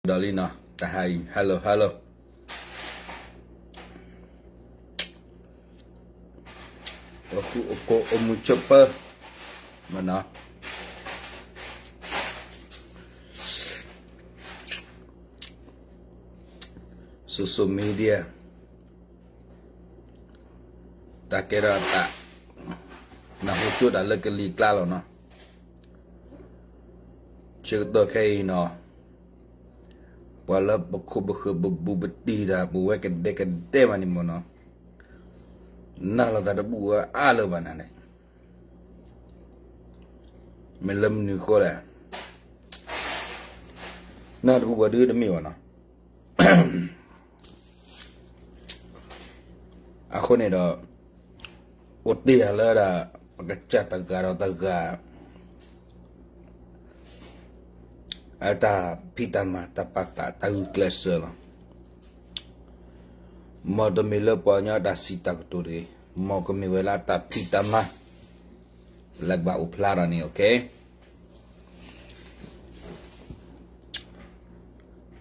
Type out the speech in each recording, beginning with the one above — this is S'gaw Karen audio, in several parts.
ဒီးလံနီၤ, တဟါအံၤ hello hello, အိၣ်ဃူအိၣ်ဖိးအိၣ်မုာ်ဆိးပၢၤ, မနီၤ, social media တၢ်ကဲထီၣ်အသး, နၢ်ဟူကၠိတၢ်လၢကလံၤကျါလီၤနီၤ, ဆၢကတီၢ်ခဲအံၤနီၤ, ပှၤလၢပခိၣ်ပဃၢၤပဘူးပတံၢ်တၢ် ပဝဲကဒဲကဒဲမးန့ၣ်မနီၤ, နၢ်လိာ်သးတဘူၣ်ဝဲအါလၢၤဘၣ်နၤန့ၣ်, မ့ၢ်လၢမနုၤဃိလဲၣ်, နၢ်တဘူၣ်ဘၣ်ဒုတမ့ၢ်ဘၣ်နီၤ. အဃိန့ၣ်ဒီး အိၣ်တ့ၢ်ယၤလၢဒၣ် ပကစၢ်တဂၤဒီးတဂၤ အတၢ်ဖံးတၢ်မၤတၢ်ပာ်သးတၢ်ဂုာ်ကျဲးစၢးလီၤ. မ်တမ့ၢ်လၢပှၤကညီတၢ်စံးတၢ်ကတိၤတဂ့ၤ, မ်ကမ့ၢ်ဝဲလၢအတၢ်ဖံးတၢ်မၤ လၢကဘၣ်အိၣ်ဖျါထီၣ်န့ၣ်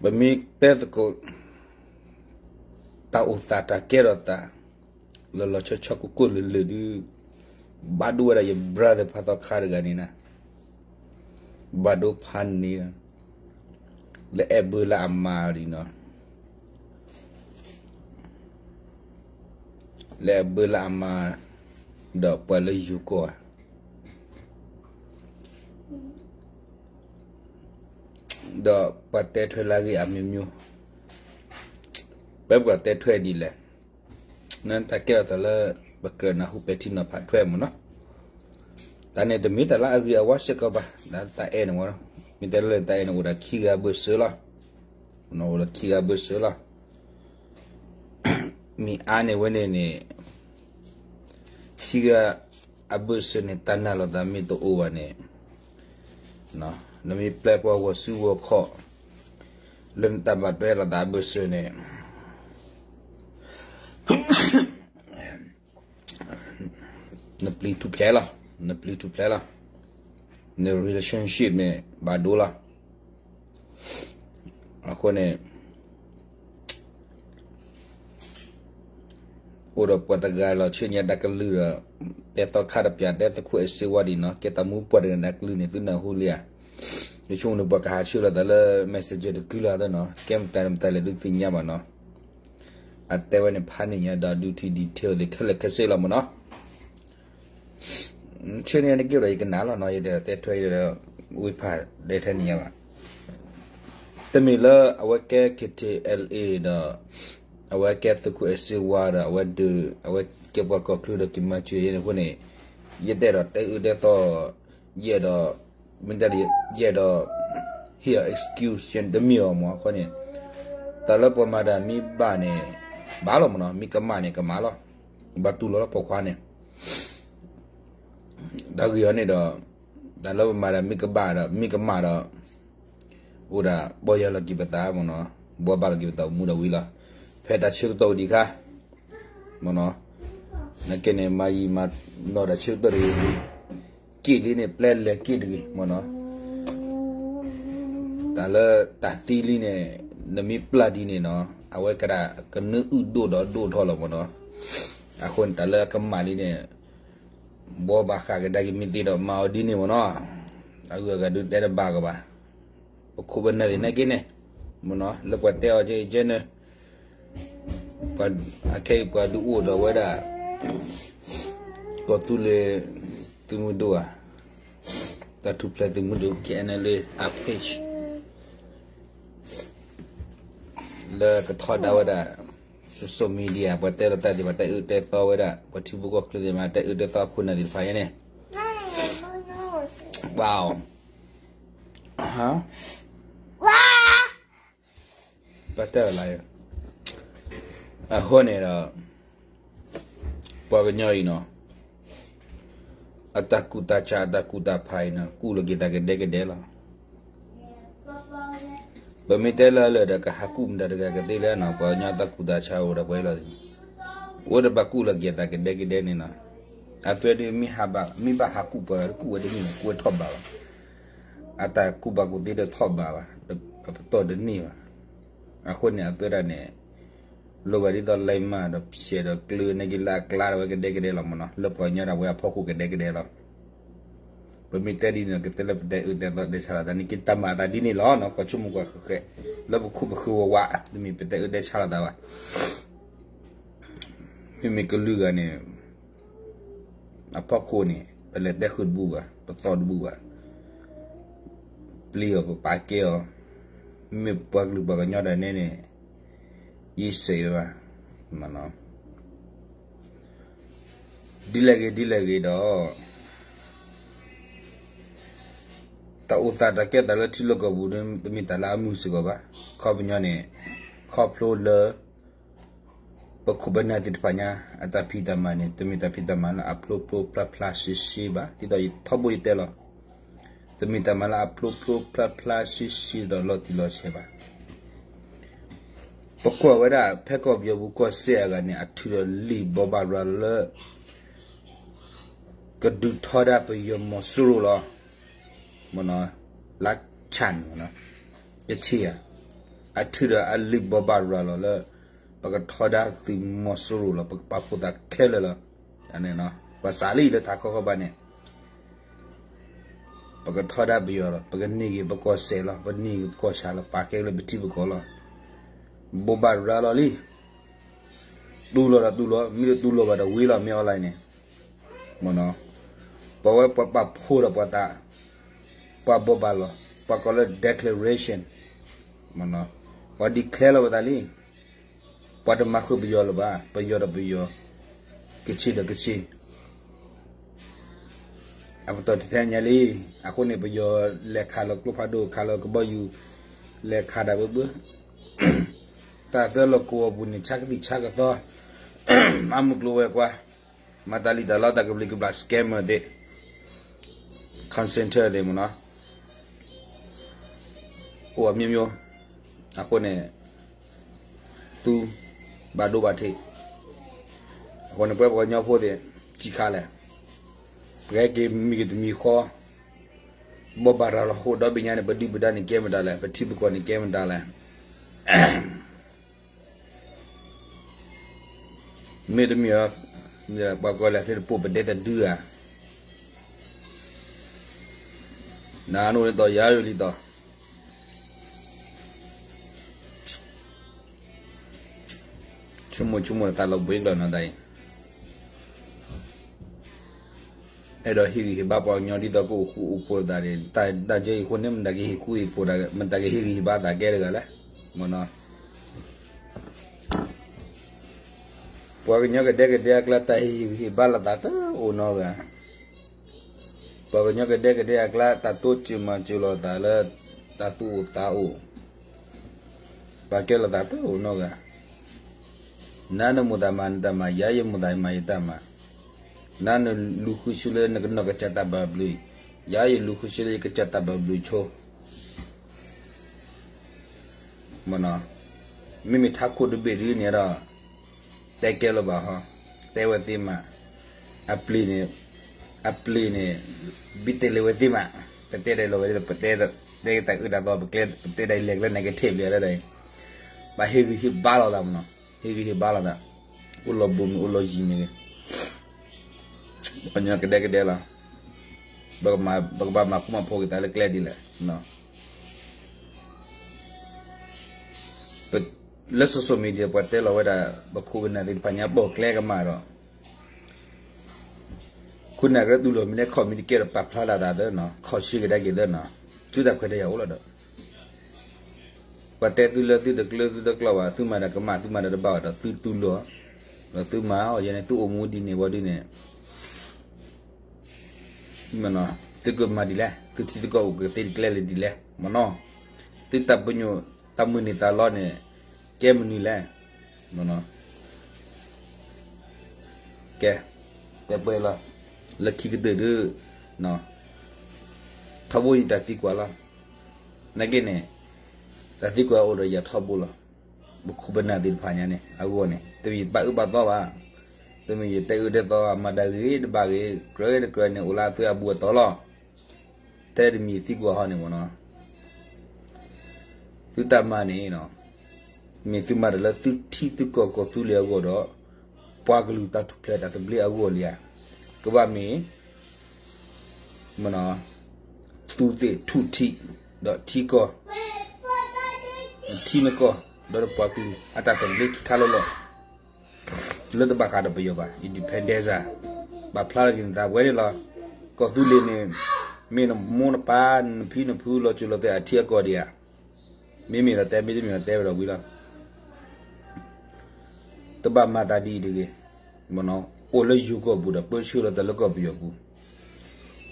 ပမ့ၢ်တဲသကိး တၢ်အိၣ်သးတၢ်ကဲထီၣ်သး လီၤလီၤဆီဆီကိၢ်ကိၢ်လၢၤလၢၤဒုး ဘၣ်ဒိဝဲဒၣ်ယ brother ဖါသီခါတဂၤန့ၣ်နၤ, ဘၣ်ဒိဖးန့ၣ် လၢအဲၣ်ဘၢလၢအမါဒ်နီၤ, လၢအဲၣ်ဘၢလၢအမါ ဒီးပှၤလၢယိၤကီၢ်ဧါ ဒီးပှၤတဲထွဲလၢအဂ့ၢ်အမျိုးမျိုး, ပှၤတဲထွဲဒ်လဲၣ်, နတၢ်ကဲထီၣ်သးလၢ ပကြၢးနၢ်ဟူပဲာ်ထံနီၤဖးထွဲမ့ၢ်နီၤ, တၢ်န့ၣ်တမ့ၢ်တၢ်လၢအဂ့ၤအဝါစ့ၢ်ကီးဘၣ်, တၢ်အဲၣ်န့ၣ်မ့ၢ်, မ့ၢ်တဲလၢတၢ်အဲၣ်န့ၣ် အိၣ်ဒီးခံဂၤအဘၢၣ်စၢၤလီၤ, အိၣ်ဒီးခံဂၤအဘၢၣ်စၢၤလီၤ. မ့ၢ်အါန့ၢ်ဝဲန့ၣ်န့ၣ် ခံဂၤအဘၢၣ်စၢၤန့ၣ် တၢ်နာ်လိာ်သးမ့ၢ်တအိၣ်ဘၣ်န့ၣ်, နမ့ၢ်ပျဲပှၤဂီၤစုဂီၤခီၣ် လၢနတၢ်ဘၣ်ထွဲလိာ်သးအဘၢၣ်စၢၤန့ၣ် နပျံၤထူၣ်ဖျဲးလီၤ, နပျံၤထူၣ်ဖျဲးလီၤ, န relationship န့ၣ် ဘၣ်ဒိလီၤ. အဃိန့ၣ် အိၣ်ဒီးပှၤတဂၤလီၤ ဆူညါတၢ်ကလုၢ်ဒီး တဲသီခါတပျၢ် တဲသခိၣ်အဲၣ်စ့ဝါဒ်နီၤ, ကဲတၢ်မူပှၢ်တဂၤန့ၣ် တၢ်ကလုၢ်န့ၣ် သုနၢ်ဟူလံဧါ. ယဆိကမိၣ်န့ၣ် ပှၤကဟးဆှၢလိာ်သးလၢ messenger တကုလၢ်သနီၤ, ကဲမတၤမတၤလဲၣ်ဒုးသ့ၣ်ညါဘၣ်နီၤ. အတဲဝဲန့ၣ် ဖးန့ၢ်ညါဒီးဒုးထံ detail သ့ၣ်ခဲလၢာ်ခဲဆ့လီၤမ့ၢ်နီၤ. ဆ့န့ၣ်နက့ၤဒီးယကနၣ်လီၤနီၤ, ယတဲတဲထွဲဒီး ဝံဖးဒဲထဲန့ၣ်ညါဘၣ်. တမ့ၢ်လၢအဝဲကဲ KTLA ဒီး အဝဲကဲသုးခိၣ်အဲၣ်စ့ဝါဒီး အဝဲဒုး အဝဲကဲပှၤကီၢ်ချၢဒီးက့ၤမၤစၢၤယဲန့ၣ်အဃိန့ၣ်, ယတဲဒီးတဲအၢတဲသီ ယဲဒီး မ့ၢ်တၢ်ယဲဒီး ဟ့ၣ်အီၤ excuse ယဲတမ့ၢ်အီၤမ့ၢ်အဃိန့ၣ်, တၢ်လၢပှၤမၤတၢ်မ့ၢ်ဘၣ်န့ၣ် ဘၣ်လီၤမ့ၢ်နီၤ, မ့ၢ်ကမၣ်န့ၣ်ကမၣ်လီၤ, ဘၣ်တူၢ်လိာ်လၢပိာ်ခွါန့ၣ် တၢ်ဂ့ၢ်အီၤန့ၣ်ဒီး တၢ်လၢပမၤတၢ်မ့ၢ်ကဘၣ်ဒီး မ့ၢ်ကမၣ်ဒီး အိၣ်ဒၣ်ပီၢ်ယၢ်လီၤက့ၤပသးမ့ၢ်နီၤ, ဘှီဘၣ်လီၤက့ၤပသးအိၣ်မူဒီးဝံၤလီၤ. ဖဲတၢ်ဆၢကတီၢ်အိၣ်ဒံးခါ မ့ၢ်နီၤ, နကဲန့ၣ် မၤယံာ်မၤနီၢ်တၢ်ဆၢကတီၢ်တဂ့ၤ, က့ၣ်လံန့ၣ် ပျဲလဲၤက့ၣ်တဂ့ၤ မ့ၢ်နီၤ. တၢ်လၢတၢ်သံလံန့ၣ် နမ့ၢ်ပျၢ်ဒ်န့ၣ်နီၤ အဝဲကဒၣ်ကနၢအုၣ်ဒိၣ်ဒီးဒိၣ်ထီၣ်လီၤ မ့ၢ်နီၤ. အဃိန့ၣ် တၢ်လၢအကမၣ်လံန့ၣ် ဘှီဘၣ်ဃးကဒါက့ၤမ့ၢ်သ့ဒီးမၤအီၤဒ်န့ၣ် မ့ၢ်နီၤ. အဂုၤအဂၤဒုးတဲတဘၣ်ကဘၣ် ပခိၣ်ပနၢ်သ့ၣ်နာ်က့န့ၣ် မ့ၢ်နီၤ လၢပှၤတဲအီၤကဲကဲန့ၣ် အခဲအံၤပှၤဒုးအိၣ်ဒီးဝဲဒၣ် ကီၢ်သူလ့ၤသုးမုၢ်ဒိၣ်ဧါ, တၢ်ထူၣ်ဖျဲးသုးမုၢ်ဒိၣ် K N L A အ page လၢကထီဒါဝဲဒၣ် social media ပှၤတဲလီၤတၢ်သ့ၣ် ပှၤတဲအၢတဲသီဝဲဒၣ် ပှၤထံဖိကီၢ်ချၢသ့ၣ်မး တဲအၢတဲသီအခိၣ်နၢ်သ့ၣ်တဖၣ်အံၤန့ၣ် ဘၣ် ပတဲလၢ အဃိန့ၣ်ဒီး ပှၤကညီအံၤနီၤ အတၢ်ကူၣ်တၢ်ဆး အတၢ်ကူၣ်တၢ်ဖးအံၤနီၤ ကူၣ်လီၤက့ၤသးကဒဲကဒဲလီၤ. ပမ့ၢ်တဲလၢလၢာ်ဒီး ကဟးကူၣ်မတၤတဂၤကသ့လဲၣ်နီၤ ပှၤကညီတၢ်ကူၣ်တၢ်ဆးအိၣ်ဒီးပှဲၤလီၤ. အိၣ်ဒီးဘၣ်ကူၣ်လီၤက့ၤသးကဒဲကဒဲန့ၣ်နီၤ. အသွဲဒုး မ့ၢ်ဘၣ်ဟးကူၣ်ပှၤ ကူၣ်ဝဲတမ့ၢ် ကူၣ်ဝဲထီၣ်ဘးလီၤ. အတၢ်ကူၣ်ဘၣ်ကူၣ်သ့ဒီးထီၣ်ဘးဘၣ်. ပတီၢ်တန့ၢ်ဘၣ်. အဃိန့ၣ် အသုဝဲဒၣ်န့ၣ် လိၣ်ဘၣ်ဒ်သိး လဲၤမၤဒီးဖျဲးဒီးကျၢၤန့ၢ်က့ၤလၢအကျါဒီးဝဲကဒဲကဒဲလီၤမ့ၢ်နီၤ, လၢပှၤကညီဒၣ်ဝဲအဖီခိၣ်ကဒဲကဒဲလီၤ. ပမ့ၢ်တဲဒ်န့ၣ်ဒီး ကတဲလၢပတဲအၢတဲသီတဲဆါလိာ်သးန့ၣ် က့ၤတၢ်မၤအသးဒ်န့ၣ်လီၤနီၤ, ကွၢ်ဆိကမိၣ်ကွၢ်ဃဲးဃဲး လၢပခိၣ်ပဃၢၤဝးဝး တမ့ၢ်ပတဲအၢတဲဆါလိာ်သးဘၣ်. မ့မ့ၢ်ကလုာ်ဂၤန့ၣ် အဖီခိၣ်န့ၣ် ပလဲၤတဲဃုာ်တဘူၣ်ဘၣ်, ပသီတဘူၣ်ဘၣ်, ပျံၤအီၤ ပပာ်ကဲအီၤ, မ့မ့ၢ်ပှၤကလုာ်ပှၤကညီဒၣ်နဲန့ၣ် ယစဲးဝဲဘၣ်. ဒ်လဲၣ်ဂ့ၤဒ်လဲၣ်ဂ့ၤဒီး တၢ်အိၣ်သးတၢ်ကဲသးလၢထံလီၢ်ကီၢ်ပူၤန့ၣ် တမ့ၢ်တၢ်လၢအမုာ်စ့ၢ်ကီးဘၣ်. ခီပညီန့ၣ် ခီဖျိလၢ ပခိၣ်ပနၢ်သ့ၣ်တဖၣ်ညါ အတၢ်ဖံးတၢ်မၤန့ၣ် တမ့ၢ်တၢ်ဖံးတၢ်မၤလၢအဖျိဖျိဖျါဖျါရှဲရှဲဘၣ်. ဒ်သိးယထီဘိယတဲလီၤ, တမ့ၢ်တၢ်မၤလၢအဖျိဖျိဖျါဖျါရှဲရှဲဒီးလီၤတံၢ်လီၤဆဲးဘၣ်. ပကွၢ်ဝဲဒၣ်ဖဲကီၢ်ပယီၤပူၤကီၢ်စဲၣ်အဂၤန့ၣ် အထုးဒီးလံာ်ဘိးဘၣ်ရၤလီၤလၢ ကဒုးထီဒါပယီၤမီၤစိရိၤလီၤ. လါဆၣ်န့ၣ် ကဆ့ၣ်ဧါ, အထုးဒီးအလံာ်ဘိးဘၣ်ရၤလီၤလၢ ပကထီဒါသုးမီၤစိရိၤလီၤ, ပကပာ်ဖှိၣ်သးခဲလၢာ်လီၤ. ပှၤစးလံလၢထးခီခီဘၣ်န့ၣ် ပကထီဒါပယီၤလီၤ, ပကန့ၢ်က့ၤပကီၢ်စဲၣ်လီၤ, ပန့ၢ်က့ၤပကီၢ်ဆၣ်လီၤ, ပာ်ကဲလၢပထံပကီၢ်လီၤ. ဘိးဘၣ်ရၤလီၤလံ. တူၢ်လိာ်ဒီးတူၢ်လိာ်, မ့ၢ်တတူၢ်လိာ်ဘၣ်ဒီးဝံၤလီၤ မ့ၢ်အီၤလၢန့ၣ် မ့ၢ်နီၤ. ပဝဲပှၤပာ်ဖှိၣ်ဒီးပှၤသး, ပှၤဘိးဘၣ်လီၤ, ပှၤကိးလၢ declaration, မ့ၢ်နီၤ. ပှၤ declare လီၤပသးလံ. ပှၤတမၤဃုာ်ပယီၤလၢၤဘၣ်, ပယီၤဒီးပယီၤ, ကဆ့ၣ်ဒီးကဆ့ၣ် အပတီၢ်ထဲထဲညါလံ. အဃိန့ၣ် ပယီၤလဲၤခးလီၤကျိဖးဒိၣ်, ခးလီၤကဘီယူၤ, လဲၤခးဒၣ်ဘၢဘၢ, တၢ်သၢလီၢ်ကဝီၤပူၤန့ၣ် ဆါကသံၣ်ဆါကသီ, မၤမုၢ်ကျိၤဝဲၤကွာ်, မၤတၢ်လံၣ်တၢ်လီတၢ်ကဘျံးကဘျၣ် scammer သ့ၣ်, call center သ့ၣ်မ့ၢ်နီၤ, အိၣ်အမျိုးမျိုး. အဃိန့ၣ် သူ ဘၣ်ဒိဘၣ်ထံး. အဃိန့ၣ် ပဝဲပှၤကညီဖိသ့ၣ် စံးခါလဲၣ်, ပကဟဲက့ၤမံၤက့ၤတမံၤဃီ, ဘိးဘၣ်ရၤလီၤဃိဒီဘ့ၣ်ညါန့ၣ် ပဒုၣ်ပဒါန့ၣ်ကဲမတၤလဲၣ်, ပထံပကီၢ်န့ၣ်ကဲမတၤလဲၣ်. မ့တမ့ၢ် ပှၤကိးလဲၣ်သ့ၣ်တပိာ်ပဒဲတဒုဧါ. နနအိၣ်လံတီၤ ယၤယိၤလံတီၤ, ဆိကမိၣ်ဆိကမိၣ်တၢ်လီၤဘှံးကျီၢ်နီၤတၢ်အံၤ အဲၣ်ဒိးဟ့ၣ်ဂံၢ်ဟ့ၣ်ဘါပှၤကညီဒ်သိးကအိၣ်ဃူအိၣ်ဖိးသးန့ၣ်, တၢ်ယဲအံၤအဃိန့ၣ် မတၤကဟ့ၣ်ဃူဟ့ၣ်ဖိး, မတၤကဟ့ၣ်ဂံၢ်ဟ့ၣ်ဘါသးကဲတဂၤလဲၣ်, မ့ၢ်နီၤ. ပှၤကညီကဒဲကဒဲအကျါ တၢ်ဟ့ၣ်ဂံၢ်ဟ့ၣ်ဘါလိာ်သးတအိၣ်နီတဂၤ. ပှၤကညီကဒဲကဒဲအကျါ တၢ်တိစၢၤမၤစၢၤလိာ်သးလၢ တၢ်သူၣ်အိၣ်သးအိၣ် ပာ်ကဲလိာ်သးတအိၣ်နီတဂၤ. နၤနမိၣ်သးမၤနတၢ်မၤ, ယၤယမိၣ်သးမၤယတၢ်မၤ. နၤနလူၤဃုဆူလၢနကနီၢ်ကစၢ်တၢ်ဘၣ်ဘျုး, ယၤယလူၤဃုဆူလၢယကစၢ်တၢ်ဘၣ်ဘျုးဆိ မ့မ့ၢ်ထးခိၣ်တဘ့ၣ်ဒ်န့ၣ်ဒီး တဲကဲလၢၤဘၣ်ဟီ, တဲဝဲသ့မး, အပျ့ၤန့ၣ်, အပျ့ၤန့ၣ် ဘံၣ်တဲာ်လဲၤဝဲသ့မး, ပတဲဒ်လဲၣ်ဝဲ, ပတဲ, တဲတၢ်အၢတၢ်သီပကျဲ, ပတဲဒ်လဲၣ်ကျဲန့ၣ်ကထံၣ်ဘၣ်လၢ, ဘၣ်ဟ့ၣ်ဂံၢ်ဟ့ၣ်ဘါလိာ်သးမ့ၢ်နီၤ, ဟ့ၣ်ဂံၢ်ဟ့ၣ်ဘါလိာ်သး, အိၣ်လီၤဘူးမ့ၢ်အိၣ်လီၤယံၤမ့ၢ်ဂ့ၤ, ပှၤကညီကဒဲကဒဲလီၤ, ပကဘၣ်မၤဃူမၤဖိးက့ၤသးလၢကျဲဒ်လဲၣ်. လၢ social media ပှၤတဲလီၤဝဲဒၣ် ပခိၣ်ပနၢ်သ့ၣ်တဖၣ်ညါပိာ်ကျဲကမၣ်ဒီး ခိၣ်နၢ်ကရၢတူၢ်လိာ်မ့ၢ်န့ၣ် ခီၣ်မ့ၢ်တကဲဒီးပာ်ဖျါလၢသးသၢနီၤ, ခီၣ်ဆှံကဒါက့ၤသၢနီၤ, သုတၢ်ခွဲးတၢ်ယာ်အိၣ်လီၤဒီး ပှၤတဲသုလၢသုတကျၢၤသုတကျီၢ်ဘၣ်, သုမၤတၢ်ကမၣ်သုမၤတၢ်တဘၣ်ဘၣ်ဒီး သုတူၢ်လိာ်, ဒီးသုမၤအီၤယဲန့ၣ် သုအိၣ်မူဒ်န့ၣ်ဝံၤဒ်န့ၣ် သုကမၤဒ်လဲၣ်, သုထံသုကီၢ်အိၣ်ကသ့တကျဲလၢဒ်လဲၣ်, မ့ၢ်နီၤ, သုတၢ်ပညိၣ်တၢ်မုၢ်န့ၢ်သးလီန့ၣ် ကဲမနုၤလဲၣ်, မ့ၢ်နီၤ, ကဲ, တဲပှဲၤလီၤ, လၢခံကတၢၢ်ဒုး, ထီဘိယတၢ်သံကွၢ်လီၤ, နာ်က့န့ၣ်, တၢ်သံကွၢ်အိၣ်ဒီးယၤထီဘိလီၤ, ပခိၣ်ပနၢ်သ့ၣ်တဖၣ်ညါန့ၣ် အဂီၢ်န့ၣ် တမ့ၢ်ယပာ်အၢပာ်သီဘၣ်, တမ့ၢ်ယတဲအၢတဲသီဘၣ်, မၤတၢ်ဂ့ၤတဘၣ်ဂ့ၤ ကြၢးတကြၢးန့ၣ် အိၣ်လၢအသုအဘူးအတီၤလီၤ, ထဲတမံၤသံကွၢ်ဟီန့ၣ်မ့ၢ်နီၤ, သုတၢ်မၤန့ၣ် မ့ၢ်သုမၤတၢ်လၢသုထံသုကီၢ်ကီၢ်သူလ့ၤအဂီၢ်ဒီး ပှၤကလုာ်တၢ်ထူၣ်ဖျဲးတၢ်သဘျ့အဂီၢ်လံဧါ. ကဘၣ်မ့ၢ် သူးသ့ၣ်ထူၣ်ထံး ဒီးထံကီၢ် ထံနကီၢ် ဒီးပှၤကလုာ်အတၢ်သဘျ့ခံခါလီၤလီၤ လၢတဘၣ်ဃးဒီးပယီၤဘၣ် independence ဧါ. ဘၣ်ဖျါလီၤက့ၤနသးပှဲၤန့ၣ်လီၤ. ကီၢ်သူလ့ၤန့ၣ် မ့ၢ်နမိၢ်နပၢ်နဖံနဖုလီၤစိၤလီၤသွဲၣ်အထံအကီၢ်ဒံးဧါ. မ့မ့ၢ်ဒီးတဲ မ့တမ့ၢ်ဒီးတဲဝဲဒီးဝံၤလီၤ. တဘၣ်မၤသးဒ်အံၤတဂ့ၤ. အိၣ်လၢယိၤကီၢ်ပူၤဒီးပၢဆှၢလီၤသးလၢကီၢ်ပယီၤပူၤ,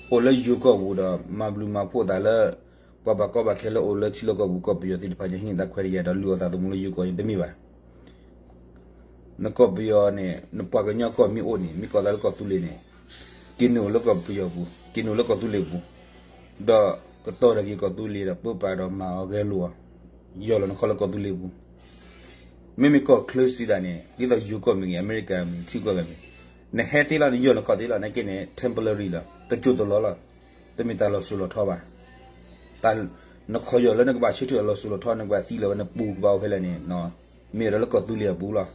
အိၣ်လၢယိၤကီၢ်ပူၤဒီးမၤဘျုးမၤဖှိၣ်သးလၢ ပှၤဘၣ်ကီဘၣ်ခဲလၢအိၣ်လၢထံလီၢ်ကီၢ်ပူၤ ကီၢ်ပယီၤသ့ၣ်တဖၣ်ညါ ဟံးန့ၢ်တၢ်ခွဲးတၢ်ယာ်ဒီးလုၢ်အီၣ်သးသမူလၢယိၤကီၢ်န့ၣ်တမ့ၢ်ဘၣ်. နကီၢ်ပယီၤန့ၣ် နပှၤကညီကီၢ်မ့ၢ်အိၣ်န့ၣ် မ့ၢ်ကီၢ်သးလၢကီၢ်သူလ့ၤန့ၣ် က့ၤနုာ်လၢကီၢ်ပယီၤပူၤ က့ၤနုာ်လၢကီၢ်သူလ့ၤပူၤ, ဒီးကတီၤတၢ်က့ၤကီၢ်သူလ့ၤဒီးပၢပာ်ဒီးမၤအီၤဂဲၤလိာ်အီၤ, ယီၢ်လီၤနခီၣ်လၢကီၢ်သူလ့ၤပူၤ. မ့မ့ၢ်ကီၢ်ချၢစံးဒၣ်န့ၣ် ဒ်သိးယိၤကီၢ်မ့ၢ်ဂ့ၤ အမဲရကၤမ့ၢ်ဂ့ၤ ထံကီၢ်ဂၤမ့ၢ်ဂ့ၤ နဟဲသ့လီၤ နယီၢ်နခီၣ်သ့လီၤ နာ်က့န့ၣ် temporary လီၤ တစိၢ်တလီၢ်လီၤ. တမ့ၢ်တၢ်လီၤစိၤလီၤထီဘၣ်. နခီၣ်ယီၢ်လၢနကဘၣ်ဆၢထၢၣ်လီၤစိၤလီၤထီ နကဘၣ်သံလီၤဝဲ နပူၤကဘၣ်အိၣ်ဖဲလဲၣ်န့ၣ် မ့ၢ်ဝဲဒၣ်လၢကီၢ်သူလ့ၤအပူၤလီၤ.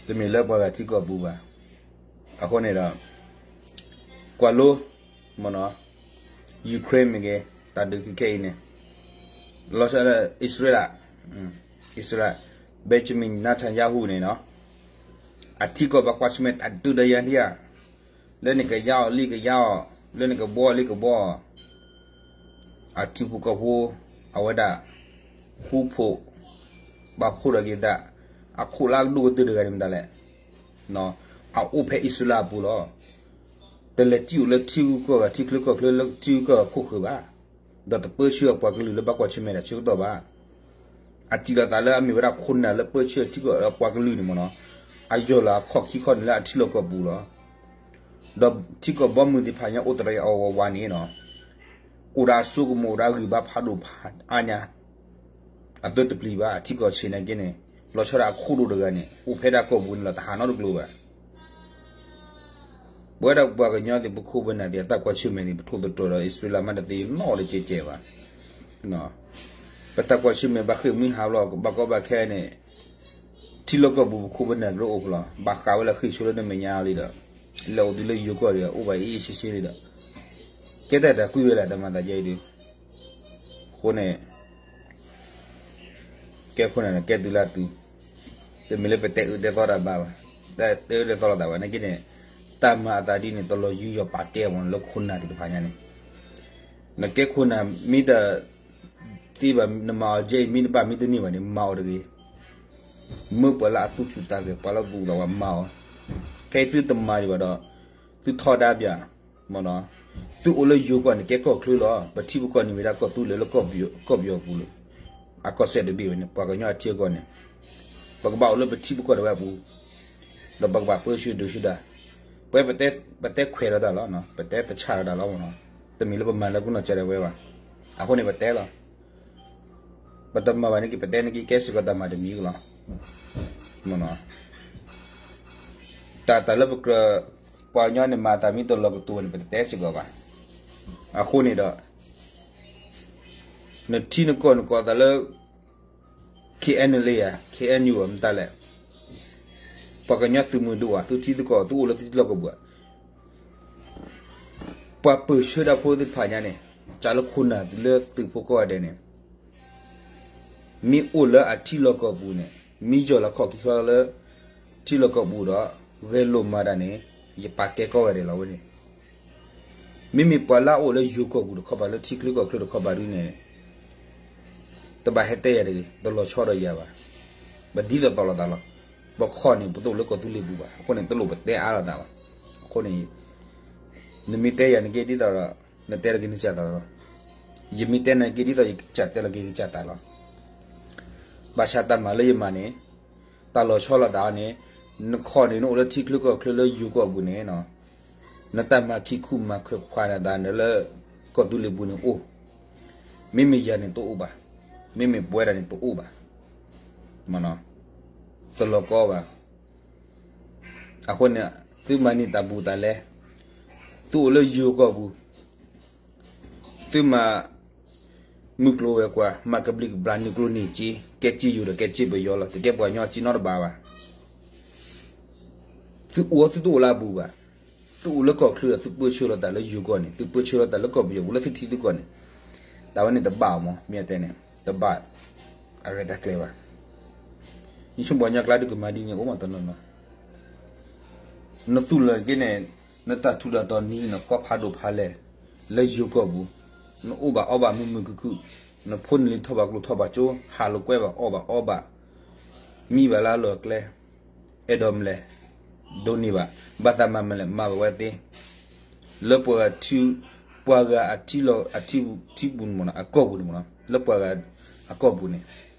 တမ့ၢ်လၢပှၤဂၤထံကီၢ်ပူၤဘၣ်. အဃိန့ၣ်ဒီး ကွၢ်လိ မ့ၢ်နီၤ Ukraine မ့ၢ်ဂ့ၤ တၢ်ဒုးကခဲအံၤန့ၣ် လီၤဆီဒၣ် အံၣ်စရ့လး အံၣ်စရ့လး Benjamin Netanyahu န့ၣ်နီၤ အထံကီၢ်ဘၣ်ကွၢ်ဆၢၣ်မဲာ်တၢ်ဒုးဒီးယၤဒံးဧါ လၢန့ၣ်ကယါအီၤလံကယါအီၤ လၢန့ၣ်ကဘှီလံကဘှီအီၤ အထံဖိကီၢ်ဖိ အဝဲဒၣ် ဃူဖိး ဘၣ်ဖှိၣ်ထီၣ်က့ၤသး အခိၣ်လၢအကဒိၣ်ကတၢၢ်တဂၤန့ၣ်မတၤလဲၣ် အအိၣ်ဖဲအံၣ်စရ့လးအပူၤလီၤ. တလဲၤစံၣ်အိၣ်လၢထံဂုၤကီၢ်ဂၤ ထံချၢကီၢ်ချၢလၢထံဂုၤကီၢ်ဂၤခိၣ်ဃၢၤဘၣ်. ဒီးတပၢဆှၢအပှၤကလုာ်လၢဘၣ်ကွၢ်ဆၢၣ်မဲာ်တၢ်ဆၢကတီၢ်ဘၣ်. အစံးလီၤသးလၢအမ့ၢ်ဝဲဒၣ်ခိၣ်နၢ်လၢပၢဆှၢထံကီၢ်ပှၤကလုာ်န့ၣ်မ့ၢ်နီၤ အယီၢ်လီၤအခီၣ်ခံခီန့ၣ်လၢအထံလီၢ်ကီၢ်ပူၤလီၤ. ဒီးထံကီၢ်ဘီမုၢ်သ့ၣ်တဖၣ်ညါအိၣ်တရံးအီၤဝးဝးန့ၣ်နီၤ အိၣ်ဒီးအစိကမီၤ အိၣ်ဒီးအဂံၢ်ဘါဖးဒိၣ်ဖးအါညါ အသၢတပျံၤဘၣ် အထံကီၢ်ဆံးနာ်က့န့ၣ် လီၤဆီဒၣ်အခိၣ်ဒိၣ်တဂၤန့ၣ် အိၣ်ဖဲဒၣ်ကီၢ်ပူၤန့ၣ်လီၤ တဟးနီတကျိၤဘၣ်. ပဝဲဒၣ်ပှၤကညီသ့ၣ် ပခိၣ်ပနၢ်သ့ၣ် အတၢ်ကွၢ်ဆၢၣ်မဲာ်န့ၣ် ပထိၣ်သတြီၤဒီးအံၣ်စရ့လးမးတသ့နီတကဲးကဲးဘၣ်. ပတၢ်ကွၢ်ဆၢၣ်မဲာ်ဘၣ်ဃ့ၢ်မှံဟးလီၤ ဘၣ်ကီဘၣ်ခဲန့ၣ် ထံလီၢ်ကီၢ်ပူၤပခိၣ်ပနၢ်ကရၢအိၣ်ဖျိ ဘၣ်ဃးဝဲလၢဃ့ၢ်ဆိလၢနမဲာ်ညါလံဒီး လဲၤအိၣ်သုလၢယိၤကီၢ်ဒီး အိၣ်ဘၣ်အ့ၣ်အ့ၣ်ဆ့ဆ့လံဒီး ကဲတၢ်တၢ်ကွံဝဲလၢတၢ်မၤသးဒ်အံၤဒုး အဃိန့ၣ် ကဲခိၣ်နၢ်န့ၣ် ကဲသုလၢသု တမ့ၢ်လၢပတဲအၢတဲသီတၢ်ဘၣ်ဘၣ်, တတဲအၢတဲသီလိာ်သးဘၣ် နာ်က့န့ၣ် တၢ်မၤအသးဒ်န့ၣ် တလီၤယူးယီၣ်ပာ်ကဲမ့ၢ်လၢခိၣ်နၢ်သ့ၣ်တဖၣ်ညါန့ၣ်, နကဲခိၣ်နၢ်မ့ၢ်တ သ့ဘၣ် နမၤအီၤကဲအံၤ မ့ၢ်တဘၣ်မ့ၢ်တန့ၢ်ဘၣ်န့ၣ် မၤအီၤတဂ့ၤ, မၢပှၤလၢအသူၣ်ဆူၣ်သးဂဲၤ ပှၤလၢသူၣ်လီၤဝဲမၤအီၤ, ခဲအံၤသုတမၤဒံးဘၣ်ဒီး သုထီဒါပၠး မ့ၢ်နီၤ, သုအိၣ်လၢယိၤကီၢ်န့ၣ် ကဲကီၢ်ချၢလီၤ, ပထံပကီၢ်န့ၣ်မ့ၢ်ဒၣ်ကီၢ်သူလ့ၤလၢကီၢ်ပယီၤပူၤလီၤ, အကီၢ်စဲၣ်တဘ့ၣ်ဝဲန့ၣ် ပှၤကညီအထံအကီၢ်န့ၣ်, ပကဘၣ်အိၣ်လၢပထံပကီၢ်ဒၣ်ဝဲအပူၤ, ဒီးပကဘၣ်ပၢဆှၢဒုးဆှၢဒၣ်, ပဝဲပတဲခွဲးလီၤတၢ်လီၤ, ပတဲသဆၣ်လီၤတၢ်လီၤမ့ၢ်နီၤ, တမ့ၢ်လၢပမၤလၢပနီၢ်ကစၢ်ဒၣ်ဝဲဘၣ်, အဃိန့ၣ်ပတဲလီၤ ပတမၤဘၣ်န့ၣ်က့ၤ ပတဲန့ၣ်က့ၤ ကဲစ့ၢ်ကီးတၢ်မၤတမံၤကလီၤ, မ့ၢ်နီၤ, တၢ်တၢ်လၢပကြၢး ပှၤကညီန့ၣ်မၤတၢ်မ့ၢ်တလီၤကတိၤန့ၣ် ပတတဲစ့ၢ်ကီးဘၣ်, အဃိန့ၣ်ဒီး နထံနကီၢ်နကိးသးလၢ KNLA ဧါ KNU ဧါ မတၤလဲၣ်, ပှၤကညီသုးမုၢ်ဒိၣ်ဧါ သုထံသုကီၢ် သုအိၣ်လၢသုထံလီၢ်ကီၢ်ပူၤဧါ ပှၤပၢၢ်ဆၢတၢ်ဖိသ့ၣ်တဖၣ်ညါန့ၣ် စးလၢခိၣ်နၢ်သုလၢသုးဖိကိးဂၤဒဲးန့ၣ် မ့ၢ်အိၣ်လၢအထံလီၢ်ကီၢ်ပူၤန့ၣ် မ့ၢ်ယီၢ်လီၤခီၣ်ခံခီလၢ ထံလီၢ်ကီၢ်ပူၤဒီး ဂဲၤလိာ်မၤတၢ်န့ၣ် ယပာ်ကဲကိးဂၤဒဲးလီၤဝဲန့ၣ်, မ့မ့ၢ်ပှၤလၢအအိၣ်လၢယိၤကီၢ်ပူၤတခီဘၣ် လၢထံချၢကီၢ်ချၢတခီဘၣ်ဒုန့ၣ် တဘၣ်ဟဲတဲယၤတဂ့ၤ, တလီၤဆီဒီးယၤဘၣ်, ပဒ်သိးသိးလိာ်သးလီၤ, ပခီၣ်န့ၣ် ပတအိၣ်လၢကီၢ်သူလ့ၤပူၤဘၣ်, အဃိန့ၣ် တလိၣ်ပတဲအါလိာ်သးဘၣ်, အဃိန့ၣ် နမ့ၢ်တဲယၤန့ၣ်က့ဒ်သိးဒီး နတဲလီၤက့ၤနကစၢ်သးလီၤ, ယမ့ၢ်တဲနၤက့ဒ်သိး ယကစၢ်တဲလီၤက့ၤကစၢ်သးလီၤ, ဘၣ်ဆၣ်တၢ်မၤလၢယမၤန့ၣ် တၢ်လီၤဆီလိာ်သးအီၤန့ၣ်, နခီၣ်န့ၣ် နအိၣ်လၢထံချၢကီၢ်ချၢလၢယိၤကီၢ်ပူၤန့ၣ် နတၢ်မၤခံခူမၤခွဲးခွါနသးန့ၣ်လၢ ကီၢ်သူလ့ၤပူၤန့ၣ်အိၣ်, မ့မ့ၢ်ယၤန့ၣ်တအိၣ်ဘၣ်, မ့မ့ၢ်ပဝဲဒၣ်န့ၣ်တအိၣ်ဘၣ်, တလီၤကီဘၣ်, အဃိန့ၣ် သုမၤန့ၢ်တၢ်ဘူးတၢ်လဲ, သုအိၣ်လၢယိၤကီၢ်ပူၤ သုမၤ မုၢ်ကျိၤဝဲၤကွာ် မၤကဘျံးကဘျၣ် န့ၢ်ကျိၣ်န့ၢ်စ့ ကဲစ့ယိၤဒီးကဲစ့ပယီၤလီၤ. တကဲပှၤကညီစ့နီတဘ့ၣ်ဘၣ်. သုအိၣ်သုတအိၣ်လၢအပူၤဘၣ်. သုအိၣ်လၢကီၢ်ချၢဒီး သုပၢဆှၢလီၤသးလၢယိၤကီၢ်န့ၣ်, သုပၢဆှၢလီၤသးလၢကီၢ်ပယီၤပူၤ လၢသုထံသုကီၢ်န့ၣ်, တၢ်ဝဲန့ၣ်တဘၣ်အီၤမး, မ့ၢ်အတဲန့ၣ် တဘၣ်အရဲၣ်တၢ်ကျဲၤဘၣ်. ယဆိပှၤကညီကျါဒုးကမၤဒ်န့ၣ်အိၣ်မးတနီၤနီၤ. နသူၣ်လီၤက့ၤန့ၣ်, နတၢ်ထူးတၢ်တီၤနံၤ နဃီဖးဒိၣ်ဖးလဲၢ် လၢယိၤကီၢ်ပူၤ, နအိၣ်ဘၣ်အီဘၣ်မုာ်မုာ်ခုၣ်ခုၣ်, နဖိနလံၤထီၣ်ဘၣ်ကျိၤထီၣ်ဘၣ်ကၠိ, ဟးလိာ်ကွဲဘၣ်အီၣ်ဘၣ်အီဘၣ်, မံဘၣ်လၢအလီၢ်အကျဲ, အဲၣ်ဒိးမလဲၣ်, ဒိးန့ၢ်ဘၣ်, ဘၣ်သးမၤမလဲၣ် မၤဘၣ်ဝဲသ့, လၢပှၤဂၤထံ, ပှၤဂၤအထံလီၤ, အထံ, ထံပူၤန့ၣ်မ့ၢ်နီၤ, အကီၢ်ပူၤန့ၣ်မ့ၢ်နီၤ, လၢပှၤဂၤအကီၢ်ပူၤန့ၣ်,